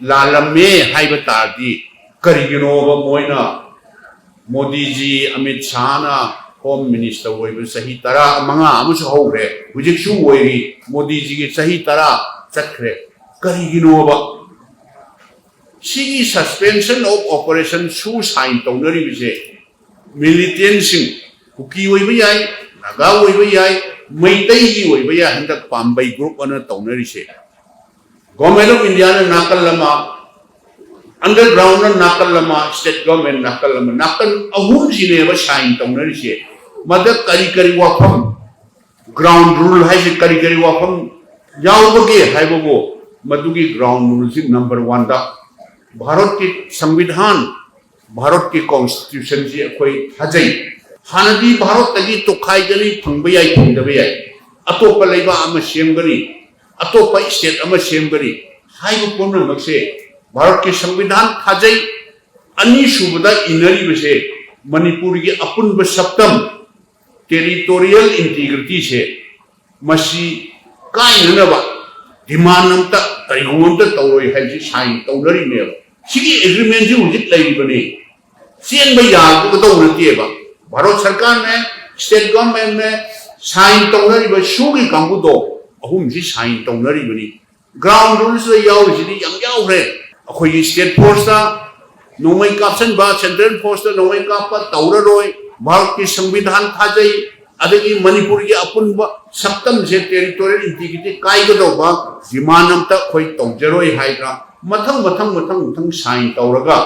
ꯂꯥꯜꯂꯝꯃꯦ ꯍꯥꯏꯕ ꯇꯥꯔꯗꯤ, ꯀꯔꯤꯒꯤꯅꯣꯕ ꯃꯣꯏꯅ, ꯃꯣꯗꯤꯖꯤ, ꯑꯃꯤꯠ ꯁꯥꯍꯅ ꯍꯣꯝ ꯃꯤꯅꯤꯁꯇꯔ ꯑꯣꯏꯕ ꯆꯍꯤ ꯇꯔꯥ ꯃꯉꯥ ꯑꯃꯁꯨ ꯍꯧꯈ꯭ꯔꯦ, ꯍꯧꯖꯤꯛꯁꯨ ꯑꯣꯏꯔꯤ, ꯃꯣꯗꯤꯖꯤꯒꯤ ꯆꯍꯤ ꯇꯔꯥ ꯆꯠꯈ꯭ꯔꯦ, ꯀꯔꯤꯒꯤꯅꯣꯕ? ꯁꯤꯒꯤ suspension of operation ꯁꯨ ꯁꯥꯏꯟ ꯇꯧꯅꯔꯤꯕꯁꯦ, ꯃꯤꯂꯤꯇꯦꯟꯁꯤꯡ, ꯀꯨꯀꯤ ꯑꯣꯏꯕ ꯌꯥꯏ, ꯅꯥꯒꯥ ꯑꯣꯏꯕ ꯌꯥꯏ, ꯃꯩꯇꯩꯒꯤ ꯑꯣꯏꯕ ꯌꯥꯏ, ꯍꯟꯗꯛ ꯄꯥꯝꯕꯩ ꯒ꯭ꯔꯨꯞ ꯑꯅ ꯇꯧꯅꯔꯤꯁꯦ꯫ ꯒꯣꯔꯃꯦꯟ ꯑꯣꯐ ꯏꯟꯗꯤꯌꯥꯅ ꯅꯥꯀꯜ ꯑꯃ, ꯑꯟꯗꯔꯒ꯭ꯔꯥꯎꯟꯅ ꯅꯥꯀꯜ ꯑꯃ, ꯁ꯭ꯇꯦꯠ ꯒꯣꯔꯃꯦꯟ ꯅꯥꯀꯜ ꯑꯃ, ꯅꯥꯀꯜ ꯑꯍꯨꯝꯁꯤꯅꯦꯕ ꯁꯥꯏꯟ ꯇꯧꯅꯔꯤꯁꯦ꯫ ꯃꯗ ꯀꯔꯤ ꯀꯔꯤ ꯋꯥꯐꯝ, ꯒ꯭ꯔꯥꯎꯟ ꯔꯨꯜ ꯍꯥꯏꯁꯦ ꯀꯔꯤ ꯀꯔꯤ ꯋꯥꯐꯝ ꯌꯥꯎꯕꯒꯦ ꯍꯥꯏꯕꯕꯨ, ꯃꯗꯨꯒꯤ ꯒ꯭ꯔꯥꯎꯟ ꯔꯨꯜꯁꯤ ꯅꯝꯕꯔ ꯋꯥꯟꯗ ꯚꯥꯔꯠꯀꯤ ꯁꯪꯕꯤꯙꯥꯟ, ꯚꯥꯔꯠꯀꯤ ꯀꯣꯟꯁꯇꯤꯇ꯭ꯌꯨꯁꯟꯁꯤ ꯑꯩꯈꯣꯏ ꯊꯥꯖꯩ꯫ ꯍꯥꯟꯅꯗꯤ ꯚꯥꯔꯠꯇꯒꯤ ꯇꯣꯈꯥꯏꯗꯅ ꯐꯪꯕ ꯌꯥꯏ, ꯐꯪꯗꯕ ꯌꯥꯏ, ꯑꯇꯣꯞꯄ ꯂꯩꯕꯥꯛ ꯑꯃ ꯁꯦꯝꯒꯅꯤ, ꯑꯇꯣꯞꯄ ꯁ꯭ꯇꯦꯠ ꯑꯃ ꯁꯦꯝꯒꯅꯤ ꯍꯥꯏꯕ ꯄꯨꯝꯅꯃꯛꯁꯦ ꯚꯥꯔꯠꯀꯤ ꯁꯪꯕꯤꯙꯥꯟ ꯊꯥꯖꯩ꯫ ꯑꯅꯤꯁꯨꯕꯗ ꯏꯟꯅꯔꯤꯕꯁꯦ ꯃꯅꯤꯄꯨꯔꯒꯤ ꯑꯄꯨꯟꯕ ꯁꯛꯇꯝ, ꯇꯦꯔꯤꯇꯣꯔꯤꯌꯦꯜ ꯏꯟꯇꯤꯒ꯭ꯔꯤꯇꯤꯁꯦ, ꯃꯁꯤ ꯀꯥꯏꯅꯅꯕ ꯗꯤꯃꯥꯟ ꯑꯝꯇ, ꯀꯔꯤꯒꯨꯝꯕ ꯑꯝꯇ ꯇꯧꯔꯣꯏ ꯍꯥꯏꯕꯁꯤ ꯁꯥꯏꯟ ꯇꯧꯅꯔꯤꯅꯦꯕ꯫ ꯁꯤꯒꯤ ꯑꯦꯒ꯭ꯔꯤꯃꯦꯟꯁꯤ ꯍꯧꯖꯤꯛ ꯂꯩꯔꯤꯕꯅꯤ꯫ ꯆꯦꯟꯕ ꯌꯥꯒꯗꯧꯕ ꯅꯠꯇꯦꯕ꯫ ꯚꯥꯔꯠ ꯁꯔꯀꯥꯔꯅꯦ, ꯁ꯭ꯇꯦꯠ ꯒꯚꯔꯟꯃꯦꯟꯠꯅꯦ ꯁꯥꯏꯟ ꯇꯧꯅꯔꯤꯕ, ꯁꯨꯒꯤ ꯀꯥꯡꯕꯨꯗꯣ ꯑꯍꯨꯝꯁꯤ ꯁꯥꯏꯟ ꯇꯧꯅꯔꯤꯕꯅꯤ꯫ ꯒ꯭ꯔꯥꯎꯟ ꯔꯨꯜꯁꯤꯗ ꯌꯥꯎꯔꯤꯁꯤꯗꯤ ꯌꯥꯝ ꯌꯥꯎꯈ꯭ꯔꯦ꯫ ꯑꯩꯈꯣꯏꯒꯤ ꯁ꯭ꯇꯦꯠ ꯐꯣꯔꯁꯇ ꯅꯣꯡꯃꯩ ꯀꯥꯞꯁꯤꯟꯕ, ꯁꯦꯟꯇ꯭ꯔꯦꯜ ꯐꯣꯔꯁꯇ ꯅꯣꯡꯃꯩ ꯀꯥꯞꯄ ꯇꯧꯔꯔꯣꯏ, ꯚꯥꯔꯠꯀꯤ ꯁꯪꯕꯤꯙꯥꯟ ꯊꯥꯖꯩ, ꯑꯗꯒꯤ ꯃꯅꯤꯄꯨꯔꯒꯤ ꯑꯄꯨꯟꯕ ꯁꯛꯇꯝꯁꯦ, ꯇꯦꯔꯤꯇꯣꯔꯤꯌꯦꯜ ꯏꯟꯇꯤꯒ꯭ꯔꯤꯇꯤ ꯀꯥꯏꯒꯗꯧꯕ ꯗꯤꯃꯥꯟ ꯑꯝꯇ ꯑꯩꯈꯣꯏ ꯇꯧꯖꯔꯣꯏ ꯍꯥꯏꯗꯅ ꯃꯊꯪ ꯃꯊꯪ ꯃꯊꯪ ꯃꯊꯪ ꯁꯥꯏꯟ ꯇꯧꯔꯒ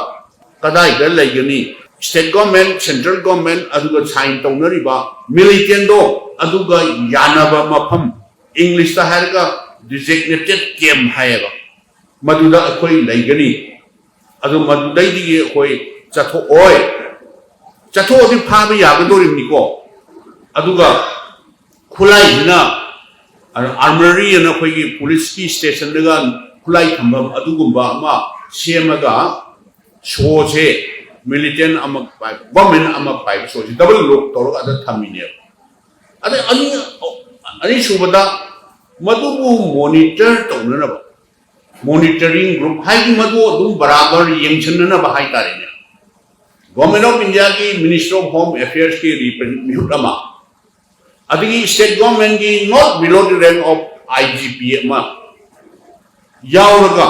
ꯀꯗꯥꯏꯗ ꯂꯩꯒꯅꯤ? ꯁ꯭ꯇꯦꯠ ꯒꯣꯔꯃꯦꯟ, ꯁꯦꯟꯇ꯭ꯔꯦꯜ ꯒꯣꯔꯃꯦꯟ, ꯑꯗꯨꯒ ꯁꯥꯏꯟ ꯇꯧꯅꯔꯤꯕ ꯃꯤꯂꯤꯇꯦꯟꯗꯣ, ꯑꯗꯨꯒ ꯌꯥꯅꯕ ꯃꯐꯝ, ꯏꯪꯂꯤꯁꯇ ꯍꯥꯏꯔꯒ ꯗꯤꯖꯤꯒꯅꯦꯇꯦꯗ ꯀꯦꯝꯞ ꯍꯥꯏꯌꯦꯕ, ꯃꯗꯨꯗ ꯑꯩꯈꯣꯏ ꯂꯩꯒꯅꯤ꯫ ꯑꯗꯨ ꯃꯗꯨꯗꯩꯗꯒꯤ ꯑꯩꯈꯣꯏ ꯆꯠꯊꯣꯛꯑꯣꯏ꯫ ꯆꯠꯊꯣꯛꯑꯗꯤ ꯐꯥꯕ ꯌꯥꯒꯗꯧꯔꯤꯕꯅꯤꯀꯣ꯫ ꯑꯗꯨꯒ ꯈꯨꯠꯂꯥꯏꯁꯤꯅ, ꯑꯥꯔꯃꯔꯤ ꯑꯅ ꯑꯩꯈꯣꯏꯒꯤ ꯄꯨꯂꯤꯁꯀꯤ ꯁ꯭ꯇꯦꯁꯟꯗꯒ ꯈꯨꯠꯂꯥꯏ ꯊꯝꯐꯝ ꯑꯗꯨꯒꯨꯝꯕ ꯑꯃ ꯁꯦꯝꯃꯒ, ꯁꯣꯁꯦ ꯃꯤꯂꯤꯇꯦꯟ ꯑꯃ ꯄꯥꯏꯕ, ꯒꯣꯔꯃꯦꯟ ꯑꯃ ꯄꯥꯏꯕ ꯁꯣꯁꯦ ꯗꯕꯜ ꯂꯣꯛ ꯇꯧꯔꯒ ꯑꯗ ꯊꯝꯃꯤꯅꯦꯕ꯫ ꯑꯗꯩ ꯑꯅꯤ ꯑꯅꯤꯁꯨꯕꯗ, ꯃꯗꯨꯕꯨ ꯃꯣꯅꯤꯇꯔ ꯇꯧꯅꯅꯕ ꯃꯣꯅꯤꯇꯔꯤꯡ ꯒ꯭ꯔꯨꯞ ꯍꯥꯏꯗꯤ ꯃꯗꯨ ꯑꯗꯨꯝ ꯕꯔꯥꯕꯔ ꯌꯦꯡꯁꯤꯟꯅꯅꯕ ꯍꯥꯏꯇꯥꯔꯦꯅꯦ, ꯒꯣꯔꯃꯦꯟ ꯑꯣꯐ ꯏꯟꯗꯤꯌꯥꯒꯤ ꯃꯤꯅꯤꯁꯇꯔ ꯑꯣꯐ ꯍꯣꯝ ꯑꯦꯐꯤꯌꯔꯁꯀꯤ ꯔꯤꯄ꯭ꯔꯦꯖꯦꯟꯇꯦꯇꯤꯚ ꯑꯃ, ꯑꯗꯒꯤ ꯁ꯭ꯇꯦꯠ ꯒꯣꯔꯃꯦꯟꯒꯤ not below the rank of I G P ꯑꯃ ꯌꯥꯎꯔꯒ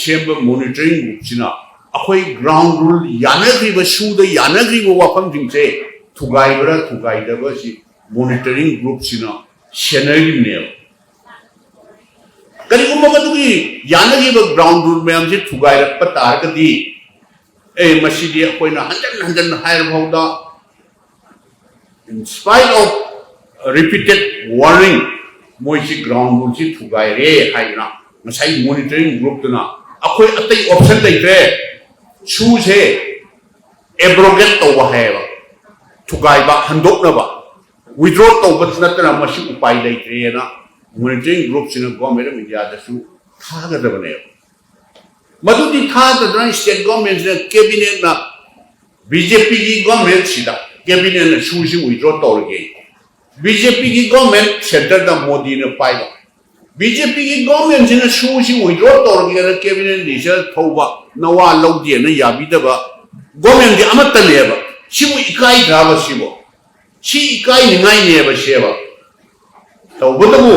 ꯁꯦꯝꯕ ꯃꯣꯅꯤꯇꯔꯤꯡ ꯒ꯭ꯔꯨꯞꯁꯤꯅ ꯑꯩꯈꯣꯏ ꯒ꯭ꯔꯥꯎꯟ ꯔꯨꯜ ꯌꯥꯅꯈ꯭ꯔꯤꯕ, ꯁꯨꯗ ꯌꯥꯅꯈ꯭ꯔꯤꯕ ꯋꯥꯐꯝꯁꯤꯡꯁꯦ ꯊꯨꯒꯥꯏꯕ꯭ꯔꯥ ꯊꯨꯒꯥꯏꯗꯕ꯭ꯔꯥ ꯁꯤ ꯃꯣꯅꯤꯇꯔꯤꯡ ꯒ꯭ꯔꯨꯞꯁꯤꯅ ꯁꯦꯟꯅꯔꯤꯕꯅꯦꯕ꯫ ꯀꯔꯤꯒꯨꯝꯕ ꯃꯗꯨꯒꯤ ꯌꯥꯅꯈꯤꯕ ꯒ꯭ꯔꯥꯎꯟ ꯔꯨꯜ ꯃꯌꯥꯝꯁꯦ ꯊꯨꯒꯥꯏꯔꯛꯄ ꯇꯥꯔꯒꯗꯤ, ꯑꯦ, ꯃꯁꯤꯗꯤ ꯑꯩꯈꯣꯏꯅ ꯍꯟꯖꯟ ꯍꯟꯖꯟ ꯍꯥꯏꯔꯐꯥꯎꯗ, in spite of repeated warning, ꯃꯣꯏꯁꯤ ꯒ꯭ꯔꯥꯎꯟ ꯔꯨꯜꯁꯤ ꯊꯨꯒꯥꯏꯔꯦ ꯍꯥꯏꯗꯅ ꯉꯁꯥꯏ ꯃꯣꯅꯤꯇꯔꯤꯡ ꯒ꯭ꯔꯨꯞꯇꯨꯅ ꯑꯩꯈꯣꯏ ꯑꯇꯩ ꯑꯣꯞꯁꯟ ꯂꯩꯇ꯭ꯔꯦ, ꯁꯨꯁꯦ ꯑꯦꯕ꯭ꯔꯣꯒꯦꯠ ꯇꯧꯕ ꯍꯥꯏꯌꯦꯕ, ꯊꯨꯒꯥꯏꯕ, ꯍꯟꯗꯣꯛꯅꯕ, ꯋꯤꯗ꯭ꯔꯣ ꯇꯧꯕ ꯅꯠꯇꯅ ꯃꯁꯤ ꯎꯄꯥꯏ ꯂꯩꯇ꯭ꯔꯦꯅ ꯃꯣꯅꯤꯇꯔꯤꯡ ꯒ꯭ꯔꯨꯞꯁꯤꯅ ꯒꯣꯔꯃꯦꯟ ꯑꯣꯐ ꯏꯟꯗꯤꯌꯥꯗꯁꯨ ꯊꯥꯒꯗꯕꯅꯦꯕ꯫ ꯃꯗꯨꯗꯤ ꯊꯥꯗꯗꯅ ꯁ꯭ꯇꯦꯠ ꯒꯣꯔꯃꯦꯟꯁꯤꯅ, ꯀꯦꯕꯤꯅꯦꯠꯅ, ꯕꯤ ꯖꯦ ꯄꯤꯒꯤ ꯒꯣꯔꯃꯦꯟꯁꯤꯗ ꯀꯦꯕꯤꯅꯦꯠꯅ ꯁꯨꯁꯤ ꯋꯤꯗ꯭ꯔꯣ ꯇꯧꯔꯒꯦ, ꯕꯤ ꯖꯦ ꯄꯤꯒꯤ ꯒꯣꯔꯃꯦꯟ ꯁꯦꯟꯇꯔꯗ ꯃꯣꯗꯤꯅ ꯄꯥꯏꯕ, ꯕꯤ ꯖꯦ ꯄꯤꯒꯤ ꯒꯣꯔꯃꯦꯟꯁꯤꯅ ꯁꯨꯁꯤ ꯋꯤꯗ꯭ꯔꯣ ꯇꯧꯔꯒꯦꯅ ꯀꯦꯕꯤꯅꯦꯠ ꯗꯤꯁꯤꯖꯟ ꯊꯧꯕ ꯅꯋꯥ ꯂꯧꯗꯦꯅ ꯌꯥꯕꯤꯗꯕ ꯒꯣꯔꯃꯦꯟꯗꯤ ꯑꯃꯠꯇꯅꯦꯕ꯫ ꯁꯤꯕꯨ ꯏꯀꯥꯏꯗ꯭ꯔꯕ ꯁꯤꯕꯨ? ꯁꯤ ꯏꯀꯥꯏꯅꯤꯡꯉꯥꯏꯅꯦꯕ ꯁꯤꯕ꯫ ꯇꯧꯕꯇꯕꯨ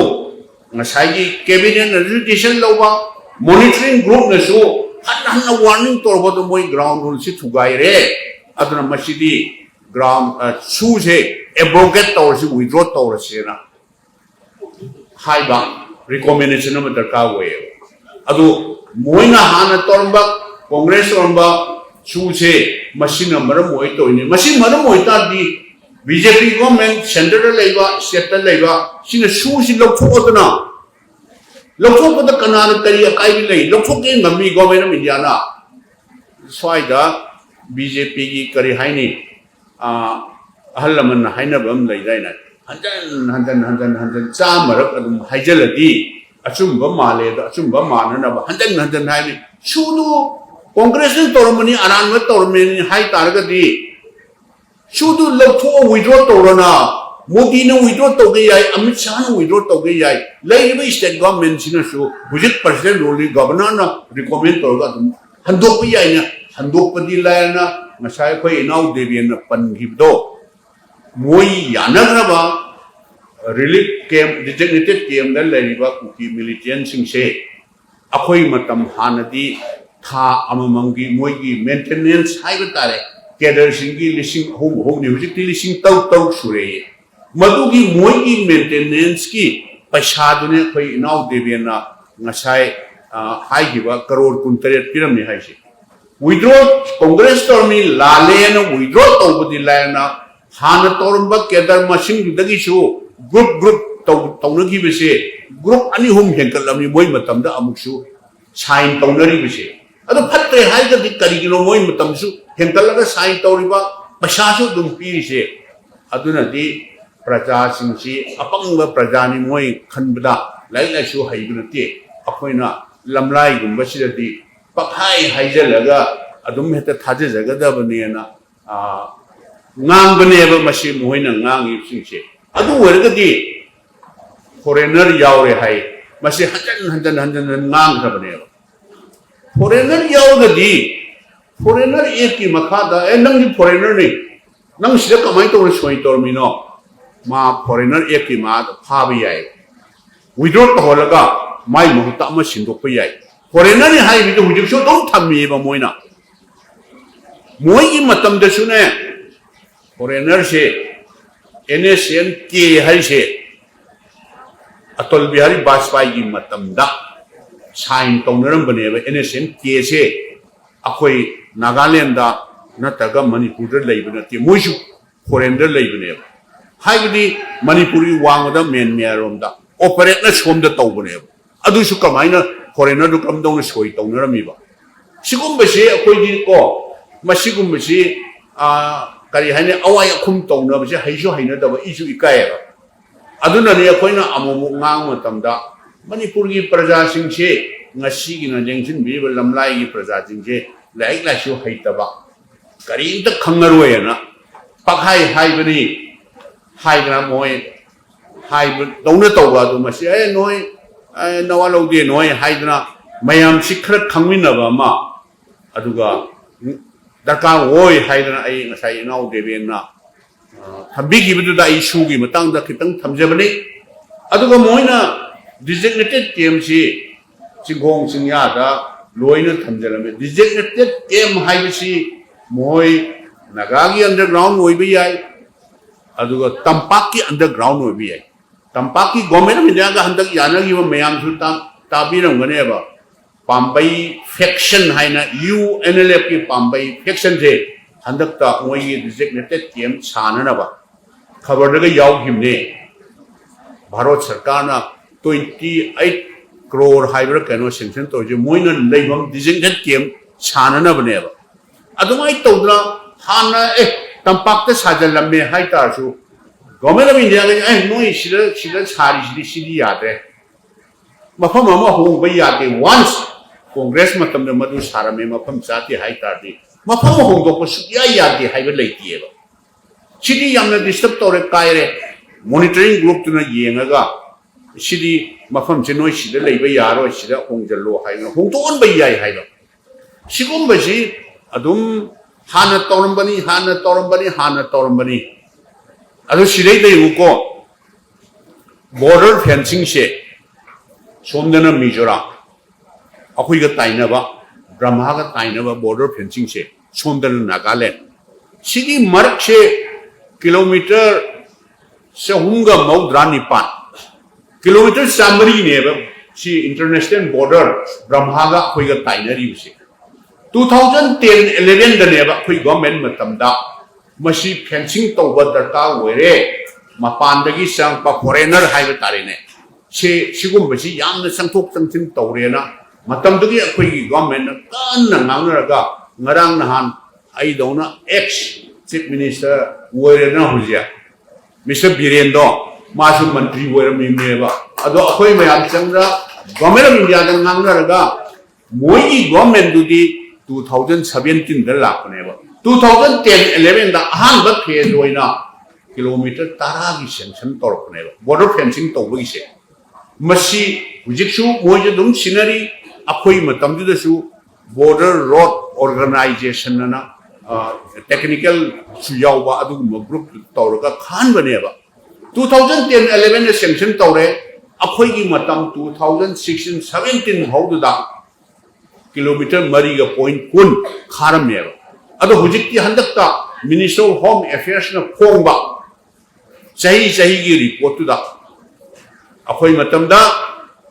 ꯉꯁꯥꯏꯒꯤ ꯀꯦꯕꯤꯅꯦꯠꯅꯁꯨ ꯗꯤꯁꯤꯖꯟ ꯂꯧꯕ, ꯃꯣꯅꯤꯇꯔꯤꯡ ꯒ꯭ꯔꯨꯞꯅꯁꯨ ꯍꯟꯅ ꯍꯟꯅ ꯋꯥꯔꯅꯤꯡ ꯇꯧꯔꯕꯗ ꯃꯣꯏ ꯒ꯭ꯔꯥꯎꯟ ꯔꯨꯜꯁꯤ ꯊꯨꯒꯥꯏꯔꯦ, ꯑꯗꯨꯅ ꯃꯁꯤꯗꯤ ꯒ꯭ꯔꯥꯎꯟ, ꯑ, ꯁꯨꯁꯦ ꯑꯦꯕ꯭ꯔꯣꯒꯦꯠ ꯇꯧꯔꯁꯤ, ꯋꯤꯗ꯭ꯔꯣ ꯇꯧꯔꯁꯦꯅ ꯍꯥꯏꯕ ꯔꯤꯀꯣꯃꯦꯟꯗꯦꯁꯟ ꯑꯃ ꯗꯔꯀꯥꯔ ꯑꯣꯏꯌꯦꯕ꯫ ꯑꯗꯨ ꯃꯣꯏꯅ ꯍꯥꯟꯅ ꯇꯧꯔꯝꯕ, ꯀꯣꯡꯒ꯭ꯔꯦꯁ ꯇꯧꯔꯝꯕ ꯁꯨꯁꯦ ꯃꯁꯤꯅ ꯃꯔꯝ ꯑꯣꯏ ꯇꯧꯔꯤꯅꯤ꯫ ꯃꯁꯤ ꯃꯔꯝ ꯑꯣꯏ ꯇꯥꯔꯗꯤ ꯕꯤ ꯖꯦ ꯄꯤ ꯒꯣꯔꯃꯦꯟ ꯁꯦꯟꯇꯔꯗ ꯂꯩꯕ, ꯁ꯭ꯇꯦꯠꯇ ꯂꯩꯕ ꯁꯤꯅ ꯁꯨꯁꯤ ꯂꯧꯊꯣꯛꯑꯗꯅ, ꯂꯧꯊꯣꯛꯄꯗ ꯀꯅꯥꯅ ꯀꯔꯤ ꯑꯀꯥꯏꯕ ꯂꯩ? ꯂꯧꯊꯣꯛꯀꯦ ꯉꯝꯃꯤ ꯒꯣꯔꯃꯦꯟ ꯑꯣꯐ ꯏꯟꯗꯤꯌꯥꯅ꯫ ꯁ꯭ꯋꯥꯏꯗ ꯕꯤ ꯖꯦ ꯄꯤꯒꯤ ꯀꯔꯤ ꯍꯥꯏꯅꯤ, ꯑꯥ, ꯑꯍꯜ ꯂꯃꯟꯅ ꯍꯥꯏꯅꯕ ꯑꯃ ꯂꯩꯗꯥꯏꯅꯦ, ꯍꯟꯖꯟ ꯍꯟꯖꯟ ꯍꯟꯖꯟ ꯍꯟꯖꯟ ꯆꯥꯝꯃꯔꯛ ꯑꯗꯨꯝ ꯍꯥꯏꯖꯜꯂꯗꯤ ꯑꯆꯨꯝꯕ ꯃꯥꯜꯂꯦ, ꯑꯗꯣ ꯑꯆꯨꯝꯕ ꯃꯥꯟꯅꯅꯕ ꯍꯟꯖꯟ ꯍꯟꯖꯟ ꯍꯥꯏꯅꯤ꯫ ꯁꯨꯗꯨ ꯀꯣꯡꯒ꯭ꯔꯦꯁꯅ ꯇꯧꯔꯝꯕꯅꯤ, ꯑꯔꯥꯟꯕ ꯇꯧꯔꯝꯃꯦꯅꯤ ꯍꯥꯏ ꯇꯥꯔꯒꯗꯤ ꯁꯨꯗꯨ ꯂꯧꯊꯣꯛꯑ ꯋꯤꯗ꯭ꯔꯣ ꯇꯧꯔꯣꯅ꯫ ꯃꯣꯗꯤꯅ withdraw ꯇꯧꯒꯦ ꯌꯥꯏ, ꯑꯃꯤꯠ ꯁꯥꯍꯅ withdraw ꯇꯧꯒꯦ ꯌꯥꯏ, ꯂꯩꯔꯤꯕ state government ꯁꯤꯅꯁꯨ ꯍꯧꯖꯤꯛ president rule ꯅꯤ, governor ꯅ recommend ꯇꯧꯔꯒ ꯑꯗꯨꯝ ꯍꯟꯗꯣꯛꯄ ꯌꯥꯏꯅ, ꯍꯟꯗꯣꯛꯄꯗꯤ ꯂꯥꯏꯔꯅ ꯉꯁꯥꯏ ꯑꯩꯈꯣꯏ ꯏꯅꯥꯎ ꯗꯦꯕꯦꯟꯅ ꯄꯟꯈꯤꯕꯗꯣ, ꯃꯣꯏ ꯌꯥꯅꯈ꯭ꯔꯕ relief camp, designated camp ꯗ ꯂꯩꯔꯤꯕ ꯀꯨꯀꯤ militant ꯁꯤꯡꯁꯦ ꯑꯩꯈꯣꯏ ꯃꯇꯝ ꯍꯥꯟꯅꯗꯤ ꯊꯥ ꯑꯃꯃꯝꯒꯤ ꯃꯣꯏꯒꯤ maintenance ꯍꯥꯏꯕ ꯇꯥꯔꯦ, cadre ꯁꯤꯡꯒꯤ ꯂꯤꯁꯤꯡ ꯑꯍꯨꯝ ꯑꯍꯨꯝꯅꯤ, ꯍꯧꯖꯤꯛꯇꯤ ꯂꯤꯁꯤꯡ ꯇꯔꯨꯛ ꯇꯔꯨꯛ ꯁꯨꯔꯦꯌꯦ꯫ ꯃꯗꯨꯒꯤ ꯃꯣꯏꯒꯤ maintenance ꯀꯤ ꯄꯩꯁꯥꯗꯨꯅꯦ ꯑꯩꯈꯣꯏ ꯏꯅꯥꯎ ꯗꯦꯕꯦꯟꯅ ꯉꯁꯥꯏ, ꯑ, ꯍꯥꯏꯈꯤꯕ ꯀꯔꯣꯔ ꯀꯨꯟꯇꯔꯦꯠ ꯄꯤꯔꯝꯃꯤ ꯍꯥꯏꯁꯦ꯫ Withdraw, Congress ꯇꯧꯔꯝꯃꯤ, ꯂꯥꯜꯂꯦꯅ withdraw ꯇꯧꯕꯗꯤ ꯂꯥꯏꯔꯅ, ꯍꯥꯟꯅ ꯇꯧꯔꯝꯕ cadre ꯃꯁꯤꯡꯗꯨꯗꯒꯤꯁꯨ group group ꯇꯧ-, ꯇꯧꯅꯈꯤꯕꯁꯦ group ꯑꯅꯤ ꯑꯍꯨꯝ ꯍꯦꯟꯒꯠꯂꯝꯃꯤ ꯃꯣꯏ ꯃꯇꯝꯗ ꯑꯃꯨꯛꯁꯨ sign ꯇꯧꯅꯔꯤꯕꯁꯦ꯫ ꯑꯗꯣ ꯐꯠꯇ꯭ꯔꯦ ꯍꯥꯏꯔꯒꯗꯤ ꯀꯔꯤꯒꯤꯅꯣ ꯃꯣꯏ ꯃꯇꯝꯁꯨ ꯍꯦꯟꯒꯠꯂꯒ sign ꯇꯧꯔꯤꯕ, ꯄꯩꯁꯥꯁꯨ ꯑꯗꯨꯝ ꯄꯤꯔꯤꯁꯦ? ꯑꯗꯨꯅꯗꯤ ꯄ꯭ꯔꯖꯥꯁꯤꯡꯁꯤ ꯑꯄꯪꯕ ꯄ꯭ꯔꯖꯥꯅꯤ, ꯃꯣꯏ ꯈꯟꯕꯗ ꯂꯥꯏꯔꯤꯛ ꯂꯥꯏꯁꯨ ꯍꯩꯕ ꯅꯠꯇꯦ꯫ ꯑꯩꯈꯣꯏꯅ ꯂꯝꯂꯥꯏꯒꯨꯝꯕꯁꯤꯗꯗꯤ ꯄꯪꯍꯥꯏ ꯍꯥꯏꯖꯜꯂꯒ ꯑꯗꯨꯝ ꯍꯦꯛꯇ ꯊꯥꯖꯖꯒꯗꯕꯅꯦꯅ, ꯑ, ꯉꯥꯡꯕꯅꯦꯕ ꯃꯁꯤ ꯃꯈꯣꯏꯅ ꯉꯥꯡꯉꯤꯕꯁꯤꯡꯁꯦ꯫ ꯑꯗꯨ ꯑꯣꯏꯔꯒꯗꯤ foreigner ꯌꯥꯎꯔꯦ ꯍꯥꯏ, ꯃꯁꯤ ꯍꯟꯖꯟ ꯍꯟꯖꯟ ꯍꯟꯖꯟ ꯍꯟꯖꯟ ꯉꯥꯡꯈ꯭ꯔꯕꯅꯦꯕ꯫ Foreigner ꯌꯥꯎꯔꯒꯗꯤ foreigner act ꯀꯤ ꯃꯈꯥꯗ, "ꯑꯦ, ꯅꯪꯗꯤ foreigner ꯅꯤ, ꯅꯪ ꯁꯤꯗ ꯀꯃꯥꯏꯅ ꯇꯧꯅ ꯁꯣꯏ ꯇꯧꯔꯝꯃꯤꯅꯣ?" ꯃꯥ foreigner act ꯀꯤ ꯃꯥ ꯐꯥꯕ ꯌꯥꯏ, withdraw ꯇꯧꯍꯜꯂꯒ ꯃꯥꯏ ꯃꯍꯨꯠꯇ ꯑꯃ ꯁꯤꯟꯗꯣꯛꯄ ꯌꯥꯏ꯫ Foreigner ꯅꯤ ꯍꯥꯏꯕꯗꯨ ꯍꯧꯖꯤꯛꯁꯨ ꯑꯗꯨꯝ ꯊꯝꯃꯤꯕ ꯃꯣꯏꯅ꯫ ꯃꯣꯏꯒꯤ ꯃꯇꯝꯗꯁꯨꯅꯦ, foreigner ꯁꯦ, N S N K ꯍꯥꯏꯁꯦ ꯑꯇꯜ ꯕꯤꯍꯥꯔꯤ ꯕꯥꯖꯄꯥꯏꯒꯤ ꯃꯇꯝꯗ sign ꯇꯧꯅꯔꯝꯕꯅꯦꯕ꯫ N S N K ꯁꯦ ꯑꯩꯈꯣꯏ ꯅꯥꯒꯥꯂꯦꯟꯗ ꯅꯠꯇ꯭ꯔꯒ ꯃꯅꯤꯄꯨꯔꯗ ꯂꯩꯕ ꯅꯠꯇꯦ, ꯃꯣꯏꯁꯨ foreign ꯗ ꯂꯩꯕꯅꯦꯕ꯫ ꯍꯥꯏꯕꯗꯤ ꯃꯅꯤꯄꯨꯔꯒꯤ ꯋꯥꯡꯃꯗ ꯃꯦꯟꯃꯤꯌꯥꯔꯣꯝꯗ operate ꯅ ꯁꯣꯝꯗ ꯇꯧꯕꯅꯦꯕ꯫ ꯑꯗꯨꯁꯨ ꯀꯃꯥꯏꯅ foreigner ꯗꯨ ꯀꯝꯗꯧꯅ ꯁꯣꯏ ꯇꯧꯅꯔꯝꯃꯤꯕ? ꯁꯤꯒꯨꯝꯕꯁꯦ ꯑꯩꯈꯣꯏꯗꯤ ꯀꯣ, ꯃꯁꯤꯒꯨꯝꯕꯁꯤ, ꯑꯥ, ꯀꯔꯤ ꯍꯥꯏꯅꯤ, ꯑꯋꯥꯏ ꯑꯈꯨꯝ ꯇꯧꯅꯕꯁꯦ ꯍꯩꯁꯨ ꯍꯩꯅꯗꯕ, ꯏꯁꯨ ꯏꯀꯥꯏꯌꯦꯕ꯫ ꯑꯗꯨꯅꯅꯤ ꯑꯩꯈꯣꯏꯅ ꯑꯃꯨꯛ ꯑꯃꯨꯛ ꯉꯥꯡꯕ ꯃꯇꯝꯗ ꯃꯅꯤꯄꯨꯔꯒꯤ ꯄ꯭ꯔꯖꯥꯁꯤꯡꯁꯦ, ꯉꯁꯤꯒꯤꯅ ꯂꯦꯡꯁꯤꯟꯕꯤꯔꯤꯕ ꯂꯝꯂꯥꯏꯒꯤ ꯄ꯭ꯔꯖꯥꯁꯤꯡꯁꯦ ꯂꯥꯏꯔꯤꯛ ꯂꯥꯏꯁꯨ ꯍꯩꯇꯕ, ꯀꯔꯤꯝꯇ ꯈꯪꯉꯔꯣꯏꯅ ꯄꯪꯍꯥꯏ ꯍꯥꯏꯕꯅꯤ꯫ ꯍꯥꯏꯗꯅ ꯃꯣꯏ ꯍꯥꯏꯕꯗꯧꯅ ꯇꯧꯕ ꯑꯗꯨ, ꯃꯁꯤ ꯑꯦ ꯅꯣꯏ ꯑꯦ ꯅꯋꯥ ꯂꯧꯗꯦ ꯅꯣꯏ ꯍꯥꯏꯗꯅ ꯃꯌꯥꯝꯁꯤ ꯈꯔ ꯈꯪꯃꯤꯟꯅꯕ ꯑꯃ, ꯑꯗꯨꯒ ꯗꯔꯀꯥꯔ ꯑꯣꯏ ꯍꯥꯏꯗꯅ ꯑꯩ ꯉꯁꯥꯏ ꯏꯅꯥꯎ ꯗꯦꯕꯦꯟꯅ ꯊꯝꯕꯤꯈꯤꯕꯗꯨꯗ ꯑꯩ ꯁꯨꯒꯤ ꯃꯇꯥꯡꯗ ꯈꯤꯇꯪ ꯊꯝꯖꯕꯅꯤ꯫ ꯑꯗꯨꯒ ꯃꯣꯏꯅ designated campꯁꯤ ꯆꯤꯡꯈꯣꯡ ꯆꯤꯡꯌꯥꯗ ꯂꯣꯏꯅ ꯊꯝꯖꯔꯝꯃꯤ꯫ Designated camp ꯍꯥꯏꯕꯁꯤ ꯃꯣꯏ ꯅꯥꯒꯥꯒꯤ underground ꯑꯣꯏꯕ ꯌꯥꯏ, ꯑꯗꯨꯒ ꯇꯝꯄꯥꯛꯀꯤ underground ꯑꯣꯏꯕ ꯌꯥꯏ꯫ ꯇꯝꯄꯥꯛꯀꯤ Government of Indiaꯒ ꯍꯟꯗꯛ ꯌꯥꯅꯈꯤꯕ ꯃꯌꯥꯝꯁꯨ ꯇꯥ-, ꯇꯥꯕꯤꯔꯝꯒꯅꯦꯕ꯫ ꯄꯥꯝꯕꯩ faction ꯍꯥꯏꯅ UNLFꯀꯤ ꯄꯥꯝꯕꯩ factionꯁꯦ ꯍꯟꯗꯛꯇ ꯃꯣꯏꯒꯤ designated camp ꯁꯥꯅꯅꯕ ꯈꯕꯔꯗꯒ ꯌꯥꯎꯈꯤꯕꯅꯦ꯫ ꯚꯥꯔꯠ ꯁꯔꯀꯥꯔꯅ twenty eight crore ꯍꯥꯏꯕ꯭ꯔꯥ ꯀꯩꯅꯣ sanction ꯇꯧꯔꯤꯁꯦ ꯃꯣꯏꯅ ꯂꯩꯐꯝ designated camp ꯁꯥꯅꯅꯕꯅꯦꯕ꯫ ꯑꯗꯨꯃꯥꯏꯅ ꯇꯧꯗꯅ ꯍꯥꯟꯅ ꯑꯦ ꯇꯝꯄꯥꯛꯇ ꯁꯥꯖꯜꯂꯝꯃꯦ ꯍꯥꯏꯇꯥꯔꯁꯨ Government of Indiaꯒ ꯑꯦ ꯅꯣꯏ ꯁꯤꯗ ꯁꯤꯗ ꯁꯥꯔꯤꯁꯤꯗꯤ ꯁꯤꯗꯤ ꯌꯥꯗ꯭ꯔꯦ, ꯃꯐꯝ ꯑꯃ ꯍꯣꯡꯕ ꯌꯥꯗꯦ꯫ Once Congress ꯃꯇꯝꯗ ꯃꯗꯨ ꯁꯥꯔꯝꯃꯦ ꯃꯐꯝ ꯆꯥꯗꯦ ꯍꯥꯏꯇꯥꯔꯗꯤ ꯃꯐꯝ ꯑꯃ ꯍꯣꯡꯗꯣꯛꯄ ꯁꯨꯛꯌꯥ ꯌꯥꯗꯦ ꯍꯥꯏꯕ ꯂꯩꯇꯦꯕ꯫ ꯁꯤꯗꯤ ꯌꯥꯝꯅ disturb ꯇꯧꯔꯦ ꯀꯥꯏꯔꯦ꯫ Monitoring groupꯇꯨꯅ ꯌꯦꯡꯉꯒ ꯁꯤꯗꯤ ꯃꯐꯝꯁꯦ ꯅꯣꯏ ꯁꯤꯗ ꯂꯩꯕ ꯌꯥꯔꯣꯏ ꯁꯤꯗ ꯍꯣꯡꯖꯜꯂꯣ ꯍꯥꯏꯗꯅ ꯍꯣꯡꯗꯣꯛꯍꯟꯕ ꯌꯥꯏ ꯍꯥꯏꯕ꯫ ꯁꯤꯒꯨꯝꯕꯁꯤ ꯑꯗꯨꯝ ꯍꯥꯟꯅ ꯇꯧꯔꯝꯕꯅꯤ ꯍꯥꯟꯅ ꯇꯧꯔꯝꯕꯅꯤ ꯍꯥꯟꯅ ꯇꯧꯔꯝꯕꯅꯤ꯫ ꯑꯗꯨ ꯁꯤꯗꯩꯗ ꯌꯦꯡꯉꯨꯀꯣ, border fencingꯁꯦ ꯁꯣꯝꯗꯅ ꯃꯤꯖꯣꯔꯥꯝ, ꯑꯩꯈꯣꯏꯒ ꯇꯥꯏꯅꯕ, ꯕ꯭ꯔꯍꯃꯥꯒ ꯇꯥꯏꯅꯕ border fencingꯁꯦ ꯁꯣꯝꯗꯅ ꯅꯥꯒꯥꯂꯦꯟ꯫ ꯁꯤꯒꯤ ꯃꯔꯛꯁꯦ ꯀꯤꯂꯣꯃꯤꯇꯔ ꯆꯍꯨꯝꯒ ꯃꯧꯗ꯭ꯔꯥ ꯅꯤꯄꯥꯟ, ꯀꯤꯂꯣꯃꯤꯇꯔ ꯆꯥꯃꯔꯤꯅꯦꯕ ꯁꯤ international border ꯕ꯭ꯔꯍꯃꯥꯒ ꯑꯩꯈꯣꯏꯒ ꯇꯥꯏꯅꯔꯤꯕꯁꯦ꯫ Two thousand ten elevenꯗꯅꯦꯕ ꯑꯩꯈꯣꯏ government ꯃꯇꯝꯗ ꯃꯁꯤ fencing ꯇꯧꯕ ꯗꯔꯀꯥꯔ ꯑꯣꯏꯔꯦ, ꯃꯄꯥꯟꯗꯒꯤ ꯆꯪꯉꯛꯄ foreigner ꯍꯥꯏꯕ ꯇꯥꯔꯦꯅꯦ, ꯁꯤ ꯁꯤꯒꯨꯝꯕꯁꯤ ꯌꯥꯝꯅ ꯆꯪꯊꯣꯛ ꯆꯪꯁꯤꯟ ꯇꯧꯔꯦꯅ ꯃꯇꯝꯗꯨꯒꯤ ꯑꯩꯈꯣꯏꯒꯤ governmentꯅ ꯀꯟꯅ ꯉꯥꯡꯅꯔꯒ ꯉꯔꯥꯡ ꯅꯍꯥꯟ ꯑꯩꯗꯧꯅ ex chief minister ꯑꯣꯏꯔꯦꯅ ꯍꯧꯖꯤꯛ Mister ꯕꯤꯔꯦꯟꯗꯣ ꯃꯥꯁꯨ ꯃꯟꯇ꯭ꯔꯤ ꯑꯣꯏꯔꯝꯃꯤꯕꯅꯦꯕ꯫ ꯑꯗꯣ ꯑꯩꯈꯣꯏ ꯃꯌꯥꯝ ꯆꯪꯗ Government of Indiaꯗ ꯉꯥꯡꯅꯔꯒ ꯃꯣꯏꯒꯤ governmentꯗꯨꯗꯤ two thousand seventeenꯗ ꯂꯥꯛꯄꯅꯦꯕ꯫ Two thousand ten elevenꯗ ꯑꯍꯥꯟꯕ phase ꯑꯣꯏꯅ ꯀꯤꯂꯣꯃꯤꯇꯔ ꯇꯔꯥꯒꯤ ꯁꯦꯡꯁꯟ ꯇꯧꯔꯛꯄꯅꯦꯕ, ꯕꯣꯔꯗꯔ ꯐꯦꯟꯁꯤꯡ ꯇꯧꯕꯒꯤꯁꯦ꯫ ꯃꯁꯤ ꯍꯧꯖꯤꯛꯁꯨ ꯃꯣꯏꯁꯨ ꯑꯗꯨꯝ ꯁꯤꯟꯅꯔꯤ꯫ ꯑꯩꯈꯣꯏ ꯃꯇꯝꯗꯨꯗꯁꯨ ꯕꯣꯔꯗꯔ ꯔꯣꯗ ꯑꯣꯔꯒꯅꯥꯏꯖꯦꯁꯟ ꯑꯅ ꯇꯦꯛꯅꯤꯀꯦꯜꯁꯨ ꯌꯥꯎꯕ ꯑꯗꯨꯒꯨꯝꯕ ꯒ꯭ꯔꯨꯞ ꯇꯧꯔꯒ ꯈꯟꯕꯅꯦꯕ꯫ ꯇꯨ ꯊꯥꯎꯖꯟ ꯇꯦꯟ ꯑꯦꯂꯦꯚꯦꯟꯗ ꯁꯦꯡꯁꯟ ꯇꯧꯔꯦ꯫ ꯑꯩꯈꯣꯏꯒꯤ ꯃꯇꯝ ꯇꯨ ꯊꯥꯎꯖꯟ ꯁꯤꯛꯁꯇꯤꯟ ꯁꯚꯦꯟꯇꯤꯟ ꯐꯥꯎꯗꯨꯗ ꯀꯤꯂꯣꯃꯤꯇꯔ ꯃꯔꯤꯒ ꯄꯣꯏꯟ ꯀꯨꯟ ꯈꯥꯔꯝꯃꯦꯕ꯫ ꯑꯗꯣ ꯍꯧꯖꯤꯛꯇꯤ ꯍꯟꯗꯛꯇ ꯃꯤꯅꯤꯁꯇꯔ ꯑꯣꯐ ꯍꯣꯝ ꯑꯦꯐꯤꯌꯔꯁꯅ ꯐꯣꯡꯕ ꯆꯍꯤ ꯆꯍꯤꯒꯤ ꯔꯤꯄꯣꯔꯠꯇꯨꯗ ꯑꯩꯈꯣꯏ ꯃꯇꯝꯗ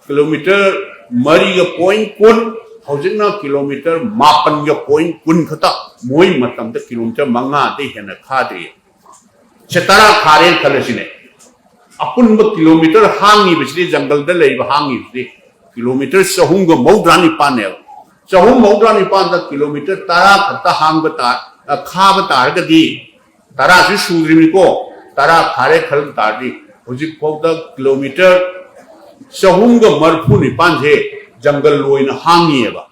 ꯀꯤꯂꯣꯃꯤꯇꯔ ꯃꯔꯤꯒ ꯄꯣꯏꯟ ꯀꯨꯟ, ꯍꯧꯖꯤꯛꯅ ꯀꯤꯂꯣꯃꯤꯇꯔ ꯃꯥꯄꯟꯒ ꯄꯣꯏꯟ ꯀꯨꯟ ꯈꯛꯇ, ꯃꯣꯏ ꯃꯇꯝꯗ ꯀꯤꯂꯣꯃꯤꯇꯔ ꯃꯉꯥꯗꯩ ꯍꯦꯟꯅ ꯈꯥꯗ꯭ꯔꯤ꯫ ꯁꯦ ꯇꯔꯥ ꯈꯥꯔꯦꯅ ꯈꯜꯂꯁꯤꯅꯦ꯫ ꯑꯄꯨꯟꯕ ꯀꯤꯂꯣꯃꯤꯇꯔ ꯍꯥꯡꯉꯤꯕꯁꯤꯗꯤ, ꯖꯪꯒꯜꯗ ꯂꯩꯕ ꯍꯥꯡꯉꯤꯕꯁꯤꯗꯤ ꯀꯤꯂꯣꯃꯤꯇꯔ ꯆꯍꯨꯝꯒ ꯃꯧꯗ꯭ꯔꯥ ꯅꯤꯄꯥꯟꯅꯦꯕ꯫ ꯆꯍꯨꯝ ꯃꯧꯗ꯭ꯔꯥ ꯅꯤꯄꯥꯟꯗ ꯀꯤꯂꯣꯃꯤꯇꯔ ꯇꯔꯥ ꯈꯛꯇ ꯍꯥꯡꯕ ꯇꯥ-, ꯑ, ꯈꯥꯕ ꯇꯥꯔꯒꯗꯤ, ꯇꯔꯥꯁꯨ ꯁꯨꯗ꯭ꯔꯤꯕꯅꯤꯀꯣ, ꯇꯔꯥ ꯈꯥꯔꯦ ꯈꯜꯂꯝ ꯇꯥꯔꯗꯤ, ꯍꯧꯖꯤꯛꯐꯥꯎꯗ ꯀꯤꯂꯣꯃꯤꯇꯔ ꯆꯍꯨꯝꯒ ꯃꯔꯤꯐꯨ ꯅꯤꯄꯥꯟꯁꯦ ꯖꯪꯒꯜ ꯑꯣꯏꯅ ꯍꯥꯡꯉꯤꯑꯕ꯫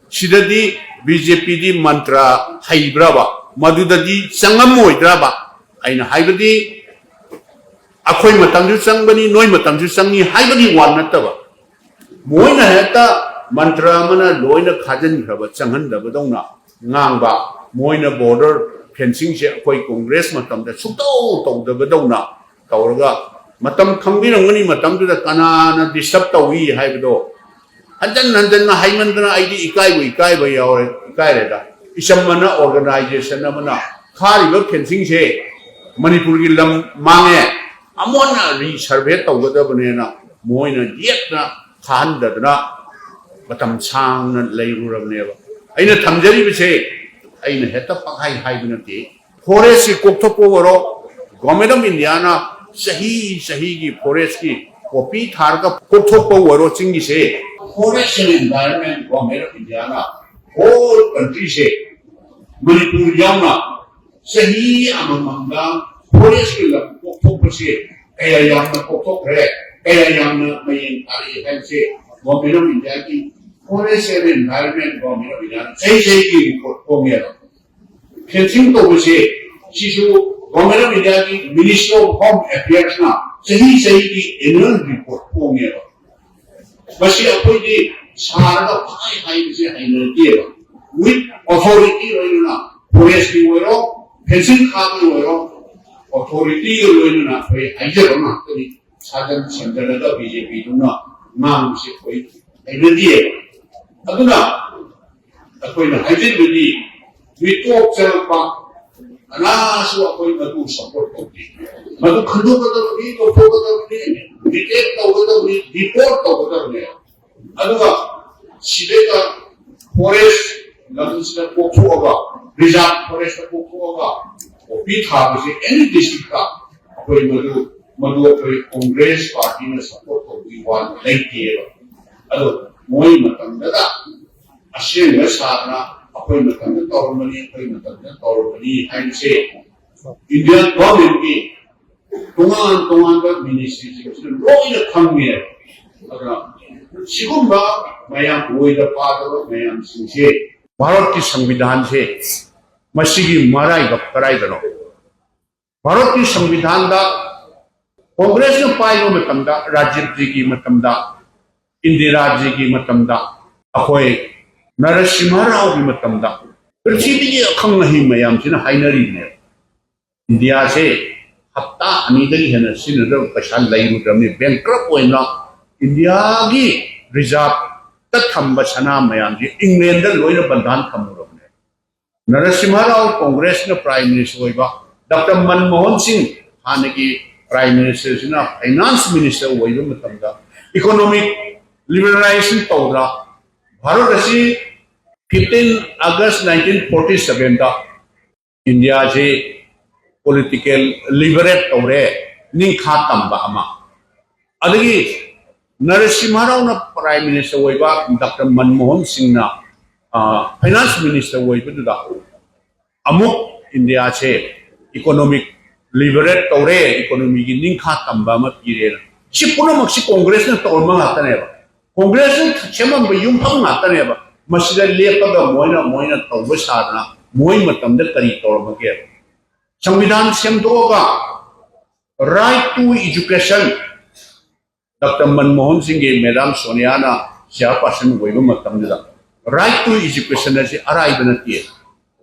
ꯁꯤꯗꯗꯤ ꯕꯤ ꯖꯦ ꯄꯤꯗꯤ ꯃꯟꯇ꯭ꯔ ꯍꯩꯕ꯭ꯔꯕ? ꯃꯗꯨꯗꯗꯤ ꯆꯪꯉꯝꯃꯣꯏꯗ꯭ꯔꯕ? ꯑꯩꯅ ꯍꯥꯏꯕꯗꯤ, ꯑꯩꯈꯣꯏ ꯃꯇꯝꯁꯨ ꯆꯪꯕꯅꯤ, ꯅꯣꯏ ꯃꯇꯝꯁꯨ ꯆꯪꯉꯤ ꯍꯥꯏꯕꯒꯤ ꯋꯥ ꯅꯠꯇꯕ, ꯃꯣꯏꯅ ꯍꯦꯛꯇ ꯃꯟꯇ꯭ꯔ ꯑꯃꯅ ꯂꯣꯏꯅ ꯈꯥꯖꯤꯟꯈ꯭ꯔꯕ, ꯆꯪꯍꯟꯗꯕꯗꯧꯅ ꯉꯥꯡꯕ, ꯃꯣꯏꯅ ꯕꯣꯔꯗꯔ ꯐꯦꯟꯁꯤꯡꯁꯦ ꯑꯩꯈꯣꯏ ꯀꯣꯡꯒ꯭ꯔꯦꯁ ꯃꯇꯝꯗ ꯁꯨꯛꯇꯧ ꯇꯧꯗꯕꯗꯧꯅ ꯇꯧꯔꯒ, ꯃꯇꯝ ꯈꯪꯕꯤꯔꯝꯒꯅꯤ, ꯃꯇꯝꯗꯨꯗ ꯀꯅꯥꯅ ꯗꯤꯁꯇꯔꯕ ꯇꯧꯏ ꯍꯥꯏꯕꯗꯣ ꯍꯟꯖꯟ ꯍꯟꯖꯟꯅ ꯍꯥꯏꯃꯟꯗꯅ ꯑꯩꯗꯤ ꯏꯀꯥꯏꯕꯨ ꯏꯀꯥꯏꯕ ꯌꯥꯎꯔꯦ, ꯏꯀꯥꯏꯔꯦꯗ꯫ ꯏꯆꯝ ꯑꯃꯅ, ꯑꯣꯔꯒꯅꯥꯏꯖꯦꯁꯟ ꯑꯃꯅ ꯈꯥꯔꯤꯕ ꯐꯦꯟꯁꯤꯡꯁꯦ ꯃꯅꯤꯄꯨꯔꯒꯤ ꯂꯝ ꯃꯥꯡꯉꯦ, ꯑꯃꯨꯛ ꯍꯟꯅ ꯔꯤꯁꯔꯚꯦ ꯇꯧꯒꯗꯕꯅꯦꯅ ꯃꯣꯏꯅ ꯌꯦꯠꯅ ꯈꯥꯍꯟꯗꯗꯅ ꯃꯇꯝ ꯁꯥꯡꯅ ꯂꯩꯔꯨꯔꯕꯅꯦꯕ꯫ ꯑꯩꯅ ꯊꯝꯖꯔꯤꯕꯁꯦ ꯑꯩꯅ ꯍꯦꯛꯇ ꯄꯪꯍꯥꯏ ꯍꯥꯏꯕ ꯅꯠꯇꯦ꯫ ꯐꯣꯔꯦꯁꯁꯤ ꯀꯣꯛꯊꯣꯛꯄ ꯑꯣꯏꯔꯣ, ꯒꯣꯔꯃꯦꯟ ꯑꯣꯐ ꯏꯟꯗꯤꯌꯥꯅ ꯆꯍꯤ ꯆꯍꯤꯒꯤ ꯐꯣꯔꯦꯁꯀꯤ ꯄꯣꯄꯤ ꯊꯥꯔꯒ ꯀꯣꯛꯊꯣꯛꯄ ꯑꯣꯏꯔꯣ, ꯆꯤꯡꯒꯤꯁꯦ, Forest and Environment, government of ꯏꯟꯗꯤꯌꯥꯅ ꯍꯣꯜ ꯀꯟꯇ꯭ꯔꯤꯁꯦ, ꯃꯅꯤꯄꯨꯔ ꯌꯥꯎꯅ, ꯆꯍꯤ ꯑꯃꯃꯝꯗ ꯐꯣꯔꯦꯁꯀꯤ ꯂꯝ ꯀꯣꯛꯊꯣꯛꯄꯁꯦ ꯀꯌꯥ ꯌꯥꯝꯅ ꯀꯣꯛꯊꯣꯛꯈ꯭ꯔꯦ, ꯀꯌꯥ ꯌꯥꯝꯅ ꯃꯌꯦꯡ ꯇꯥꯔꯛꯑꯦ ꯍꯥꯏꯕꯁꯦ ꯒꯣꯔꯃꯦꯟ ꯑꯣꯐ ꯏꯟꯗꯤꯌꯥꯒꯤ Forest and Environment, government of ꯏꯟꯗꯤꯌꯥꯅ ꯆꯍꯤ ꯆꯍꯤꯒꯤ ꯔꯤꯄꯣꯔꯠ ꯐꯣꯡꯉꯦꯕ꯫ ꯐꯦꯟꯁꯤꯡ ꯇꯧꯕꯁꯦ ꯁꯤꯁꯨ Government of India ꯒꯤ Ministry of Home Affairs ꯅ ꯆꯍꯤ ꯆꯍꯤꯒꯤ annual report ꯐꯣꯡꯉꯦꯕ꯫ ꯃꯁꯤ ꯑꯩꯈꯣꯏꯗꯤ ꯁꯥꯔꯒ ꯐꯥꯏ ꯍꯥꯏꯕꯁꯦ ꯍꯩꯅꯗꯦꯕ꯫ With authority ꯂꯣꯏꯅꯅ forest ꯀꯤ ꯑꯣꯏꯔꯣ, fencing ꯈꯥꯕꯒꯤ ꯑꯣꯏꯔꯣ, authority ꯒ ꯂꯣꯏꯅꯅ ꯑꯩꯈꯣꯏ ꯍꯥꯏꯖꯕ ꯉꯥꯛꯇꯅꯤ꯫ ꯁꯥꯖꯟ ꯁꯟꯗꯔꯒ B J P ꯗꯨꯅ ꯉꯥꯡꯕꯁꯦ ꯑꯩꯈꯣꯏ ꯍꯩꯅꯗꯦꯕ꯫ ꯑꯗꯨꯅ ꯑꯩꯈꯣꯏꯅ ꯍꯥꯏꯖꯤꯟꯕꯗꯤ ꯃꯤꯇꯣꯞ ꯆꯪꯉꯛꯄ ꯀꯅꯥꯁꯨ ꯑꯩꯈꯣꯏ ꯃꯗꯨ support ꯇꯧꯗꯦ꯫ ꯃꯗꯨ ꯈꯟꯗꯣꯛꯀꯗꯕꯅꯤ, ꯂꯧꯊꯣꯛꯀꯗꯕꯅꯤ, detect ꯇꯧꯒꯗꯕꯅꯤ, deport ꯇꯧꯒꯗꯕꯅꯤ꯫ ꯑꯗꯨꯒ ꯁꯤꯗꯩꯗ forest ꯂꯝꯁꯤꯗ ꯀꯣꯛꯊꯣꯛꯑꯒ, reserve forest ꯇ ꯀꯣꯛꯊꯣꯛꯑꯒ poppy ꯊꯥꯕꯁꯦ any district ꯇ ꯑꯩꯈꯣꯏ ꯃꯗꯨ, ꯃꯗꯨ ꯑꯩꯈꯣꯏ Congress party ꯅ support ꯇꯧꯕꯒꯤ ꯋꯥ ꯂꯩꯇꯦꯕ꯫ ꯑꯗꯣ ꯃꯣꯏ ꯃꯇꯝꯗꯨꯗ ꯑꯁꯦꯡꯕ ꯁꯥꯗꯅ ꯑꯩꯈꯣꯏ ꯃꯇꯝꯗ ꯇꯧꯔꯝꯕꯅꯤ, ꯑꯩꯈꯣꯏ ꯃꯇꯝꯗ ꯇꯧꯔꯝꯕꯅꯤ ꯍꯥꯏꯕꯁꯦ Indian government ꯀꯤ ꯇꯣꯉꯥꯟ ꯇꯣꯉꯥꯟꯕ ministry ꯁꯤꯡꯁꯤꯅ ꯂꯣꯏꯅ ꯈꯪꯉꯦꯕ꯫ ꯑꯗꯨꯅ ꯁꯤꯒꯨꯝꯕ ꯃꯌꯥꯝ ꯑꯣꯏꯗ ꯄꯥꯗꯕ ꯃꯌꯥꯝꯁꯤꯡꯁꯦ ꯚꯥꯔꯠꯀꯤ ꯁꯪꯕꯤꯙꯥꯟꯁꯦ ꯃꯁꯤꯒꯤ ꯃꯔꯥꯏꯕꯛ ꯀꯔꯥꯏꯗꯅꯣ? ꯚꯥꯔꯠꯀꯤ ꯁꯪꯕꯤꯙꯥꯟꯗ ꯀꯣꯡꯒ꯭ꯔꯦꯁꯅ ꯄꯥꯏꯕ ꯃꯇꯝꯗ ꯔꯥꯖꯤꯕꯖꯤꯒꯤ ꯃꯇꯝꯗ, ꯏꯟꯗꯤꯔꯥꯖꯤꯒꯤ ꯃꯇꯝꯗ, ꯑꯩꯈꯣꯏ ꯅꯔꯁꯤꯝꯍ ꯔꯥꯎꯒꯤ ꯃꯇꯝꯗ ꯄ꯭ꯔꯤꯊꯤꯕꯤꯒꯤ ꯑꯈꯪ ꯑꯍꯩ ꯃꯌꯥꯝꯁꯤꯅ ꯍꯥꯏꯅꯔꯤꯕꯅꯦꯕ꯫ ꯏꯟꯗꯤꯌꯥꯁꯦ ꯍꯞꯇꯥ ꯑꯅꯤꯗꯒꯤ ꯍꯦꯟꯅ ꯁꯤꯖꯤꯟꯅꯗꯕ ꯄꯩꯁꯥ ꯂꯩꯔꯨꯗ꯭ꯔꯕꯅꯤ꯫ Bankrupt ꯑꯣꯏꯅ ꯏꯟꯗꯤꯌꯥꯒꯤ reserve ꯇ ꯊꯝꯕ ꯁꯅꯥ ꯃꯌꯥꯝꯁꯤ ꯏꯪꯂꯦꯟꯗ ꯂꯣꯏꯅ ꯕꯟꯙꯥꯟ ꯊꯝꯃꯨꯔꯕꯅꯦ꯫ ꯅꯔꯁꯤꯝꯍ ꯔꯥꯎ ꯀꯣꯡꯒ꯭ꯔꯦꯁꯅ Prime Minister ꯑꯣꯏꯕ, ꯗꯥꯛꯇꯔ ꯃꯟꯃꯣꯍꯟ ꯁꯤꯡ ꯍꯥꯟꯅꯒꯤ Prime Minister ꯁꯤꯅ Finance Minister ꯑꯣꯏꯕ ꯃꯇꯝꯗ economic liberalization ꯇꯧꯗ꯭ꯔꯥ? ꯚꯥꯔꯠ ꯑꯁꯤ fifteen August nineteen forty seven ꯗ ꯏꯟꯗꯤꯌꯥꯁꯤ political liberate ꯇꯧꯔꯦ, ꯅꯤꯡꯈꯥ ꯇꯝꯕ ꯑꯃ꯫ ꯑꯗꯒꯤ ꯅꯔꯁꯤꯝꯍ ꯔꯥꯎꯅ Prime Minister ꯑꯣꯏꯕ, ꯗꯥꯛꯇꯔ ꯃꯟꯃꯣꯍꯟ ꯁꯤꯡꯅ, ꯑ, Finance Minister ꯑꯣꯏꯕꯗꯨꯗ ꯑꯃꯨꯛ ꯏꯟꯗꯤꯌꯥꯁꯦ economic liberate ꯇꯧꯔꯦ, economy ꯒꯤ ꯅꯤꯡꯈꯥ ꯇꯝꯕ ꯑꯃ ꯄꯤꯔꯦꯅ꯫ ꯁꯤ ꯄꯨꯝꯅꯃꯛꯁꯤ ꯀꯣꯡꯒ꯭ꯔꯦꯁꯅ ꯇꯧꯔꯝꯕ ꯉꯥꯛꯇꯅꯦꯕ꯫ ꯀꯣꯡꯒ꯭ꯔꯦꯁꯅ ꯁꯦꯝꯃꯝꯕ ꯌꯨꯝꯐꯝ ꯉꯥꯛꯇꯅꯦꯕ꯫ ꯃꯁꯤꯗ ꯂꯦꯞꯄꯒ ꯃꯣꯏꯅ, ꯃꯣꯏꯅ ꯇꯧꯕ ꯁꯥꯗꯅ ꯃꯣꯏ ꯃꯇꯝꯗ ꯀꯔꯤ ꯇꯧꯔꯝꯃꯒꯦ? ꯁꯪꯕꯤꯙꯥꯟ ꯁꯦꯝꯗꯣꯛꯑꯒ right to education, doctor Manmohan ꯁꯤꯡꯒꯤ ꯃꯦꯗꯥꯝ ꯁꯣꯅꯤꯌꯥꯅ ꯆꯤꯌꯥꯔꯄꯥꯔꯁꯟ ꯑꯣꯏꯕ ꯃꯇꯝꯗꯨꯗ right to education ꯑꯁꯤ ꯑꯔꯥꯏꯕ ꯅꯠꯇꯦ꯫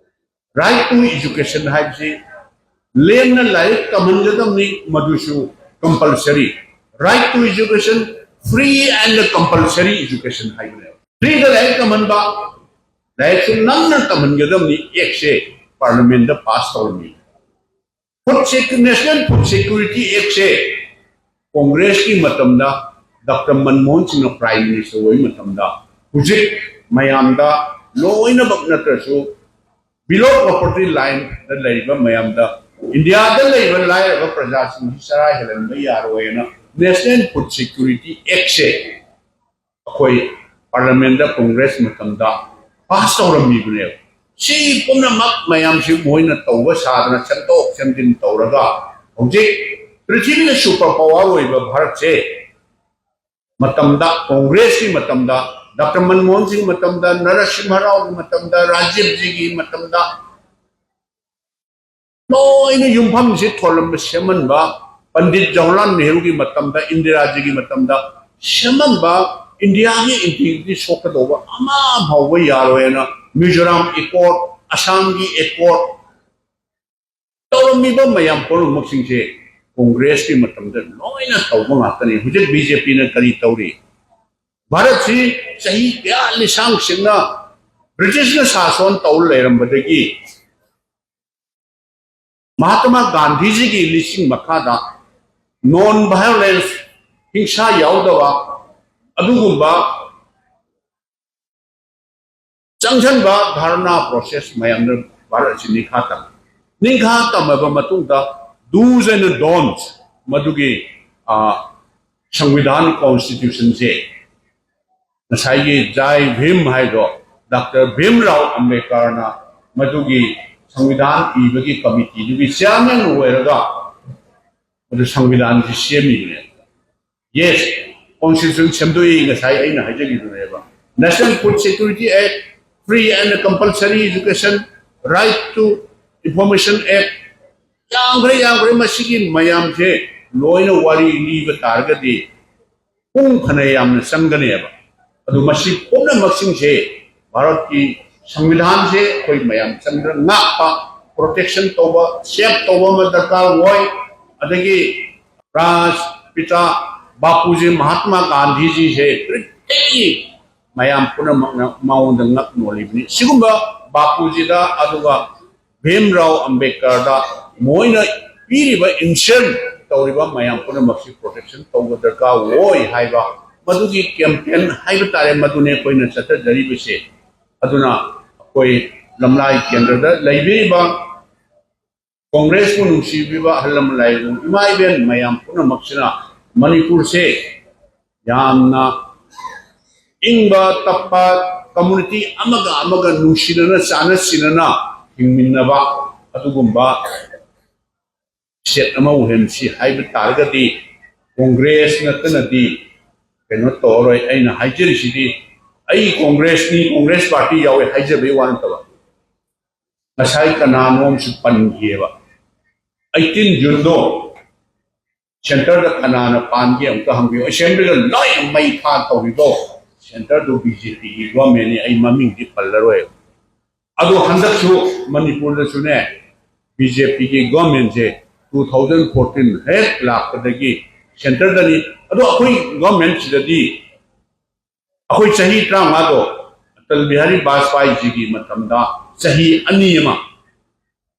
Right to education ꯍꯥꯏꯕꯁꯤ ꯂꯦꯝꯅ ꯂꯥꯏꯔꯤꯛ ꯇꯝꯍꯟꯒꯗꯕꯅꯤ, ꯃꯗꯨꯁꯨ compulsory. Right to education, free and compulsory education ꯍꯥꯏꯕꯅꯦꯕ꯫ Freeꯗ ꯂꯥꯏꯔꯤꯛ ꯇꯝꯍꯟꯕ, ꯂꯥꯏꯔꯤꯛꯁꯨ ꯅꯝꯅ ꯇꯝꯍꯟꯒꯗꯕꯅꯤ ꯑꯦꯛꯁꯦ ꯄꯥꯔꯂꯤꯌꯥꯃꯦꯟꯗ ꯄꯥꯁ ꯇꯧꯔꯝꯃꯤ꯫ Food Sec-, National Food Security Actꯁꯦ ꯀꯣꯡꯒ꯭ꯔꯦꯁꯀꯤ ꯃꯇꯝꯗ, ꯗꯥꯛꯇꯔ ꯃꯟꯃꯣꯍꯟ ꯁꯤꯡꯅ ꯄ꯭ꯔꯥꯏꯝ ꯃꯤꯅꯤꯁꯇꯔ ꯑꯣꯏꯕ ꯃꯇꯝꯗ, ꯍꯧꯖꯤꯛ ꯃꯌꯥꯝꯗ ꯂꯣꯏꯅꯃꯛ ꯅꯠꯇ꯭ꯔꯁꯨ below poverty lineꯗ ꯂꯩꯔꯤꯕ ꯃꯌꯥꯝꯗ, ꯏꯟꯗꯤꯌꯥꯗ ꯂꯩꯕ ꯂꯥꯏꯔꯕ ꯄ꯭ꯔꯖꯥꯁꯤꯡꯁꯤ ꯆꯔꯥ ꯍꯦꯜꯍꯟꯕ ꯌꯥꯔꯣꯏꯅ National Food Security Actꯁꯦ ꯑꯩꯈꯣꯏ ꯄꯥꯔꯂꯤꯌꯥꯃꯦꯟꯗ ꯀꯣꯡꯒ꯭ꯔꯦꯁ ꯃꯇꯝꯗ ꯄꯥꯁ ꯇꯧꯔꯝꯃꯤꯕꯅꯦꯕ꯫ ꯁꯤ ꯄꯨꯝꯅꯃꯛ ꯃꯌꯥꯝꯁꯤ ꯃꯣꯏꯅ ꯇꯧꯕ ꯁꯥꯗꯅ ꯁꯦꯝꯗꯣꯛ ꯁꯦꯝꯖꯤꯟ ꯇꯧꯔꯒ ꯍꯧꯖꯤꯛ ꯄ꯭ꯔꯤꯊꯤꯕꯤꯗ super power ꯑꯣꯏꯕ ꯚꯥꯔꯠꯁꯦ ꯃꯇꯝꯗ, ꯀꯣꯡꯒ꯭ꯔꯦꯁꯀꯤ ꯃꯇꯝꯗ, ꯗꯥꯛꯇꯔ ꯃꯟꯃꯣꯍꯟ ꯁꯤꯡ ꯃꯇꯝꯗ, ꯅꯔꯁꯤꯝꯍ ꯔꯥꯎꯒꯤ ꯃꯇꯝꯗ, ꯔꯥꯖꯤꯕꯖꯤꯒꯤ ꯃꯇꯝꯗ, ꯂꯣꯏꯅ ꯌꯨꯝꯐꯝꯁꯤ ꯊꯣꯜꯂꯝꯕ ꯁꯦꯝꯍꯟꯕ, ꯄꯟꯗꯤꯠ ꯖꯋꯥꯍꯔꯂꯥꯜ ꯅꯦꯍꯔꯨꯒꯤ ꯃꯇꯝꯗ, ꯏꯟꯗꯤꯔꯥꯖꯤꯒꯤ ꯃꯇꯝꯗ ꯁꯦꯝꯍꯟꯕ, ꯏꯟꯗꯤꯌꯥꯒꯤ integrity ꯁꯣꯛꯀꯗꯧꯕ ꯑꯃ ꯐꯥꯎꯕ ꯌꯥꯔꯣꯏꯅ ꯃꯤꯖꯣꯔꯥꯝ ꯑꯦꯀꯣꯔꯗ, ꯑꯁꯥꯝꯒꯤ ꯑꯦꯀꯣꯔꯗ ꯇꯧꯔꯝꯃꯤꯕ ꯃꯌꯥꯝ ꯄꯨꯝꯅꯃꯛꯁꯤꯡꯁꯦ ꯀꯣꯡꯒ꯭ꯔꯦꯁꯀꯤ ꯃꯇꯝꯗ ꯂꯣꯏꯅ ꯇꯧꯕ ꯉꯥꯛꯇꯅꯤ꯫ ꯍꯧꯖꯤꯛ ꯕꯤ ꯖꯦ ꯄꯤꯅ ꯀꯔꯤ ꯇꯧꯔꯤ? ꯚꯥꯔꯠꯁꯤ ꯆꯍꯤ ꯀꯌꯥ ꯂꯤꯁꯥꯡ ꯁꯤꯡꯅ ꯕ꯭ꯔꯤꯇꯤꯁꯅ ꯁꯥꯁꯣꯟ ꯇꯧ ꯂꯩꯔꯝꯕꯗꯒꯤ ꯃꯍꯥꯇꯃꯥ ꯒꯥꯟꯙꯤꯖꯤꯒꯤ ꯂꯤꯁꯤꯡ ꯃꯈꯥꯗ non violence, ꯍꯤꯡꯁꯥ ꯌꯥꯎꯗꯕ ꯑꯗꯨꯒꯨꯝꯕ ꯆꯪꯁꯟꯕ ꯙꯔꯅꯥ ꯄ꯭ꯔꯣꯁꯦꯁ ꯃꯌꯥꯝꯗ ꯚꯥꯔꯠ ꯑꯁꯤ ꯅꯤꯡꯈꯥ ꯇꯝꯃꯤ꯫ ꯅꯤꯡꯈꯥ ꯇꯝꯃꯕ ꯃꯇꯨꯡꯗ do's and don'ts, ꯃꯗꯨꯒꯤ, ꯑ, ꯁꯪꯕꯤꯙꯥꯟ, ꯀꯣꯟꯁꯇꯤꯇ꯭ꯌꯨꯁꯟꯁꯦ ꯉꯁꯥꯏꯒꯤ ꯖꯥꯏ ꯚꯤꯝ ꯍꯥꯏꯗꯣ ꯗꯥꯛꯇꯔ ꯚꯤꯝ ꯔꯥꯎ ꯑꯝꯕꯦꯗꯀꯔꯅ ꯃꯗꯨꯒꯤ ꯁꯪꯕꯤꯙꯥꯟ ꯏꯕꯒꯤ ꯀꯃꯤꯇꯤꯗꯨꯒꯤ ꯆꯤꯌꯥꯔꯃꯦꯟ ꯑꯣꯏꯔꯒ ꯃꯗꯨ ꯁꯪꯕꯤꯙꯥꯟꯁꯤ ꯁꯦꯝꯃꯤꯕꯅꯦ꯫ Yes, constitution ꯁꯦꯝꯗꯣꯛꯏ, ꯉꯁꯥꯏ ꯑꯩꯅ ꯍꯥꯏꯖꯈꯤꯕꯅꯦꯕ꯫ National Food Security Act, free and compulsory education, right to information act, ꯌꯥꯝꯈ꯭ꯔꯦ, ꯌꯥꯝꯈ꯭ꯔꯦ꯫ ꯃꯁꯤꯒꯤ ꯃꯌꯥꯝꯁꯦ ꯂꯣꯏꯅ ꯋꯥꯔꯤ ꯂꯤꯕ ꯇꯥꯔꯒꯗꯤ ꯄꯨꯡ ꯐꯅ ꯌꯥꯝꯅ ꯆꯪꯒꯅꯦꯕ꯫ ꯑꯗꯨ ꯃꯁꯤ ꯄꯨꯝꯅꯃꯛꯁꯤꯡꯁꯦ ꯚꯥꯔꯠꯀꯤ ꯁꯪꯕꯤꯙꯥꯟꯁꯦ ꯑꯩꯈꯣꯏ ꯃꯌꯥꯝ ꯆꯪꯗꯅ ꯉꯥꯛꯄ, ꯄ꯭ꯔꯣꯇꯦꯛꯁꯟ ꯇꯧꯕ, ꯁꯦꯞ ꯇꯧꯕ ꯑꯃ ꯗꯔꯀꯥꯔ ꯑꯣꯏ꯫ ꯑꯗꯒꯤ ꯔꯥꯁꯇ꯭ꯔꯄꯤꯇꯥ ꯕꯥꯄꯨꯖꯤ ꯃꯍꯥꯇꯃꯥ ꯒꯥꯟꯙꯤꯖꯤꯁꯦ ꯄ꯭ꯔꯤꯊꯤꯕꯤꯒꯤ ꯃꯌꯥꯝ ꯄꯨꯝꯅꯃꯛꯅ ꯃꯉꯣꯟꯗ ꯉꯛ ꯅꯣꯜꯂꯤꯕꯅꯤ꯫ ꯁꯤꯒꯨꯝꯕ ꯕꯥꯄꯨꯖꯤꯗ, ꯑꯗꯨꯒ ꯚꯤꯝꯔꯥꯎ ꯑꯝꯕꯦꯗꯀꯔꯗ ꯃꯣꯏꯅ ꯄꯤꯔꯤꯕ ꯏꯟꯁꯜ ꯇꯧꯔꯤꯕ ꯃꯌꯥꯝ ꯄꯨꯝꯅꯃꯛꯁꯤ ꯄ꯭ꯔꯣꯇꯦꯛꯁꯟ ꯇꯧꯕ ꯗꯔꯀꯥꯔ ꯑꯣꯏ ꯍꯥꯏꯕ, ꯃꯗꯨꯒꯤ ꯀꯦꯝꯄꯦꯟ ꯍꯥꯏꯕ ꯇꯥꯔꯦ, ꯃꯗꯨꯅꯦ ꯑꯩꯈꯣꯏꯅ ꯆꯠꯊꯖꯔꯤꯕꯁꯦ꯫ ꯑꯗꯨꯅ ꯑꯩꯈꯣꯏ ꯂꯝꯂꯥꯏ ꯀꯦꯟꯗ꯭ꯔꯗ ꯂꯩꯕꯤꯔꯤꯕ ꯀꯣꯡꯒ꯭ꯔꯦꯁꯄꯨ ꯅꯨꯡꯁꯤꯕꯤꯕ ꯑꯍꯜ ꯂꯃꯟ ꯂꯥꯏꯔꯤꯛ ꯏꯃꯥ ꯏꯕꯦꯟ ꯃꯌꯥꯝ ꯄꯨꯝꯅꯃꯛꯁꯤꯅ ꯃꯅꯤꯄꯨꯔꯁꯦ ꯌꯥꯝꯅ ꯏꯪꯕ ꯇꯞꯄ, ꯀꯝꯃꯨꯅꯤꯇꯤ ꯑꯃꯒ ꯑꯃꯒ ꯅꯨꯡꯁꯤꯅꯅ ꯆꯥꯟꯅ ꯁꯤꯟꯅꯅ ꯍꯤꯡꯃꯤꯟꯅꯕ ꯑꯗꯨꯒꯨꯝꯕ ꯁ꯭ꯇꯦꯠ ꯑꯃ ꯑꯣꯏꯍꯟꯁꯤ ꯍꯥꯏꯕ ꯇꯥꯔꯒꯗꯤ ꯀꯣꯡꯒ꯭ꯔꯦꯁ ꯅꯠꯇꯅꯗꯤ ꯀꯩꯅꯣ ꯇꯧꯔꯔꯣꯏ꯫ ꯑꯩꯅ ꯍꯥꯏꯖꯔꯤꯁꯤꯗꯤ ꯑꯩ ꯀꯣꯡꯒ꯭ꯔꯦꯁꯅꯤ, ꯀꯣꯡꯒ꯭ꯔꯦꯁ ꯄꯥꯔꯇꯤ ꯌꯥꯎꯋꯦ ꯍꯥꯏꯖꯕꯒꯤ ꯋꯥ ꯅꯠꯇꯕ, ꯉꯁꯥꯏ ꯀꯅꯥꯅꯣꯝꯁꯨ ꯄꯟꯈꯤꯑꯕ, ꯑꯩꯠꯇꯤꯟ ꯖꯨꯟꯗꯣ ꯁꯦꯟꯇꯔꯗ ꯀꯅꯥꯅ ꯄꯥꯟꯒꯦ ꯑꯃꯨꯛꯇ ꯍꯪꯕꯤꯌꯨ꯫ ꯑꯦꯁꯦꯝꯕ꯭ꯂꯤꯗ ꯂꯣꯏꯅ ꯃꯩ ꯊꯥ ꯇꯧꯔꯤꯗꯣ ꯁꯦꯟꯇꯔꯗꯨ ꯕꯤ ꯖꯦ ꯄꯤꯒꯤ ꯒꯣꯔꯃꯦꯟꯅꯤ, ꯑꯩ ꯃꯃꯤꯡꯗꯤ ꯄꯜꯂꯔꯣꯏ꯫ ꯑꯗꯣ ꯍꯟꯗꯛꯁꯨ ꯃꯅꯤꯄꯨꯔꯗꯁꯨꯅꯦ ꯕꯤ ꯖꯦ ꯄꯤꯒꯤ ꯒꯣꯔꯃꯦꯟꯁꯦ ꯇꯨ ꯊꯥꯎꯖꯟ ꯐꯣꯔꯇꯤꯟ ꯍꯦꯛ ꯂꯥꯛꯄꯗꯒꯤ ꯁꯦꯟꯇꯔꯗꯅꯤ꯫ ꯑꯗꯣ ꯑꯩꯈꯣꯏ ꯒꯣꯔꯃꯦꯟꯁꯤꯗꯗꯤ ꯑꯩꯈꯣꯏ ꯆꯍꯤ ꯇꯔꯥꯃꯉꯥꯗꯣ ꯑꯇꯜ ꯕꯤꯍꯥꯔꯤ ꯕꯥꯖꯄꯥꯏꯖꯤꯒꯤ ꯃꯇꯝꯗ ꯆꯍꯤ ꯑꯅꯤ ꯑꯃ,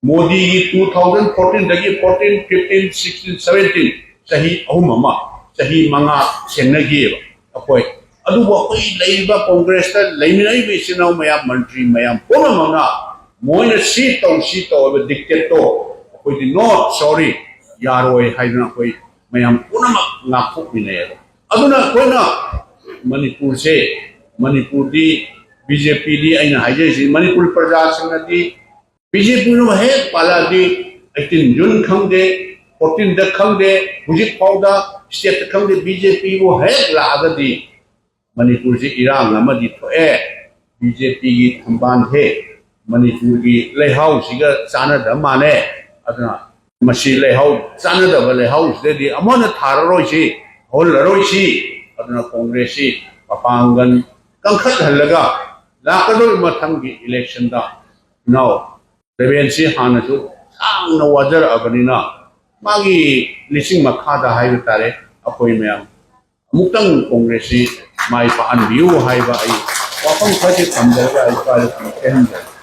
ꯃꯣꯗꯤꯒꯤ ꯇꯨ ꯊꯥꯎꯖꯟ ꯐꯣꯔꯇꯤꯟꯗꯒꯤ ꯐꯣꯔꯇꯤꯟ, ꯐꯤꯐꯇꯤꯟ, ꯁꯤꯛꯁꯇꯤꯟ, ꯁꯚꯦꯟꯇꯤꯟ, ꯆꯍꯤ ꯑꯍꯨꯝ ꯑꯃ, ꯆꯍꯤ ꯃꯉꯥ ꯁꯦꯡꯅꯈꯤꯑꯕ ꯑꯩꯈꯣꯏ꯫ ꯑꯗꯨꯕꯨ ꯑꯩꯈꯣꯏ ꯂꯩꯔꯤꯕ ꯀꯣꯡꯒ꯭ꯔꯦꯁꯇ ꯂꯩꯃꯤꯟꯅꯔꯤꯕ ꯏꯆꯤꯟ ꯏꯅꯥꯎ ꯃꯌꯥꯝ, ꯃꯟꯇ꯭ꯔꯤ ꯃꯌꯥꯝ ꯄꯨꯝꯅꯃꯛꯅ ꯃꯣꯏꯅ ꯁꯤ ꯇꯧ, ꯁꯤ ꯇꯧ ꯍꯥꯏꯕ ꯗꯤꯛꯇꯦꯠꯇꯣ ꯑꯩꯈꯣꯏꯗꯤ "No, sorry, ꯌꯥꯔꯣꯏ" ꯍꯥꯏꯗꯅ ꯑꯩꯈꯣꯏ ꯃꯌꯥꯝ ꯄꯨꯝꯅꯃꯛ ꯉꯥꯛꯊꯣꯛꯃꯤꯟꯅꯩꯑꯕ꯫ ꯑꯗꯨꯅ ꯑꯩꯈꯣꯏꯅ ꯃꯅꯤꯄꯨꯔꯁꯦ, ꯃꯅꯤꯄꯨꯔꯗꯤ ꯕꯤ ꯖꯦ ꯄꯤꯗꯤ ꯑꯩꯅ ꯍꯥꯏꯖꯔꯤꯁꯤ, ꯃꯅꯤꯄꯨꯔ ꯄ꯭ꯔꯖꯥꯁꯤꯡꯅꯗꯤ ꯕꯤ ꯖꯦ ꯄꯤꯅ ꯍꯦꯛ ꯄꯥꯜꯂꯛꯑꯗꯤ ꯑꯩꯠꯇꯤꯟ ꯖꯨꯟ ꯈꯪꯗꯦ, ꯐꯣꯔꯇꯤꯟꯗ ꯈꯪꯗꯦ, ꯍꯧꯖꯤꯛ ꯐꯥꯎꯗ ꯁ꯭ꯇꯦꯠꯇ ꯈꯪꯗꯦ, ꯕꯤ ꯖꯦ ꯄꯤꯕꯨ ꯍꯦꯛ ꯂꯥꯛꯑꯒꯗꯤ ꯃꯅꯤꯄꯨꯔꯁꯤ ꯏꯔꯥꯡ ꯑꯃꯗꯤ ꯊꯣꯛꯑꯦ꯫ ꯕꯤ ꯖꯦ ꯄꯤꯒꯤ ꯊꯝꯕꯥꯜꯁꯦ ꯃꯅꯤꯄꯨꯔꯒꯤ ꯂꯩꯍꯥꯎꯁꯤꯒ ꯆꯥꯟꯅꯗꯕ ꯃꯥꯜꯂꯦ꯫ ꯑꯗꯨꯅ ꯃꯁꯤ ꯂꯩꯍꯥꯎ ꯆꯥꯟꯅꯗꯕ ꯂꯩꯍꯥꯎꯁꯤꯗꯗꯤ ꯑꯃꯨꯛ ꯍꯟꯅ ꯊꯥꯔꯔꯣꯏꯁꯤ, ꯍꯧꯍꯜꯂꯔꯣꯏꯁꯤ꯫ ꯑꯗꯨꯅ ꯀꯣꯡꯒ꯭ꯔꯦꯁꯁꯤ ꯃꯄꯥꯡꯒꯜ ꯀꯟꯈꯠꯍꯜꯂꯒ ꯂꯥꯛꯀꯗꯧꯔꯤꯕ ꯃꯊꯪꯒꯤ ꯏꯂꯦꯛꯁꯟꯗ ꯏꯅꯥꯎ ꯔꯦꯕꯦꯟꯁꯤ ꯍꯥꯟꯅꯁꯨ ꯁꯥꯡꯅ ꯋꯥꯖꯔꯛꯑꯕꯅꯤꯅ ꯃꯥꯒꯤ ꯂꯤꯁꯤꯡ ꯃꯈꯥꯗ ꯍꯥꯏꯕ ꯇꯥꯔꯦ, ꯑꯩꯈꯣꯏ ꯃꯌꯥꯝ ꯑꯃꯨꯛꯇꯪ ꯀꯣꯡꯒ꯭ꯔꯦꯁꯁꯤ ꯃꯥꯏ ꯄꯥꯛꯍꯟꯕꯤꯌꯨ ꯍꯥꯏꯕ ꯑꯩ ꯋꯥꯐꯝ ꯈꯔꯁꯤ ꯊꯝꯖꯔꯒ ꯑꯩ ꯁ꯭ꯋꯥꯏꯗ ꯁꯨꯝ ꯇꯦꯟꯍꯟꯖꯔꯦ꯫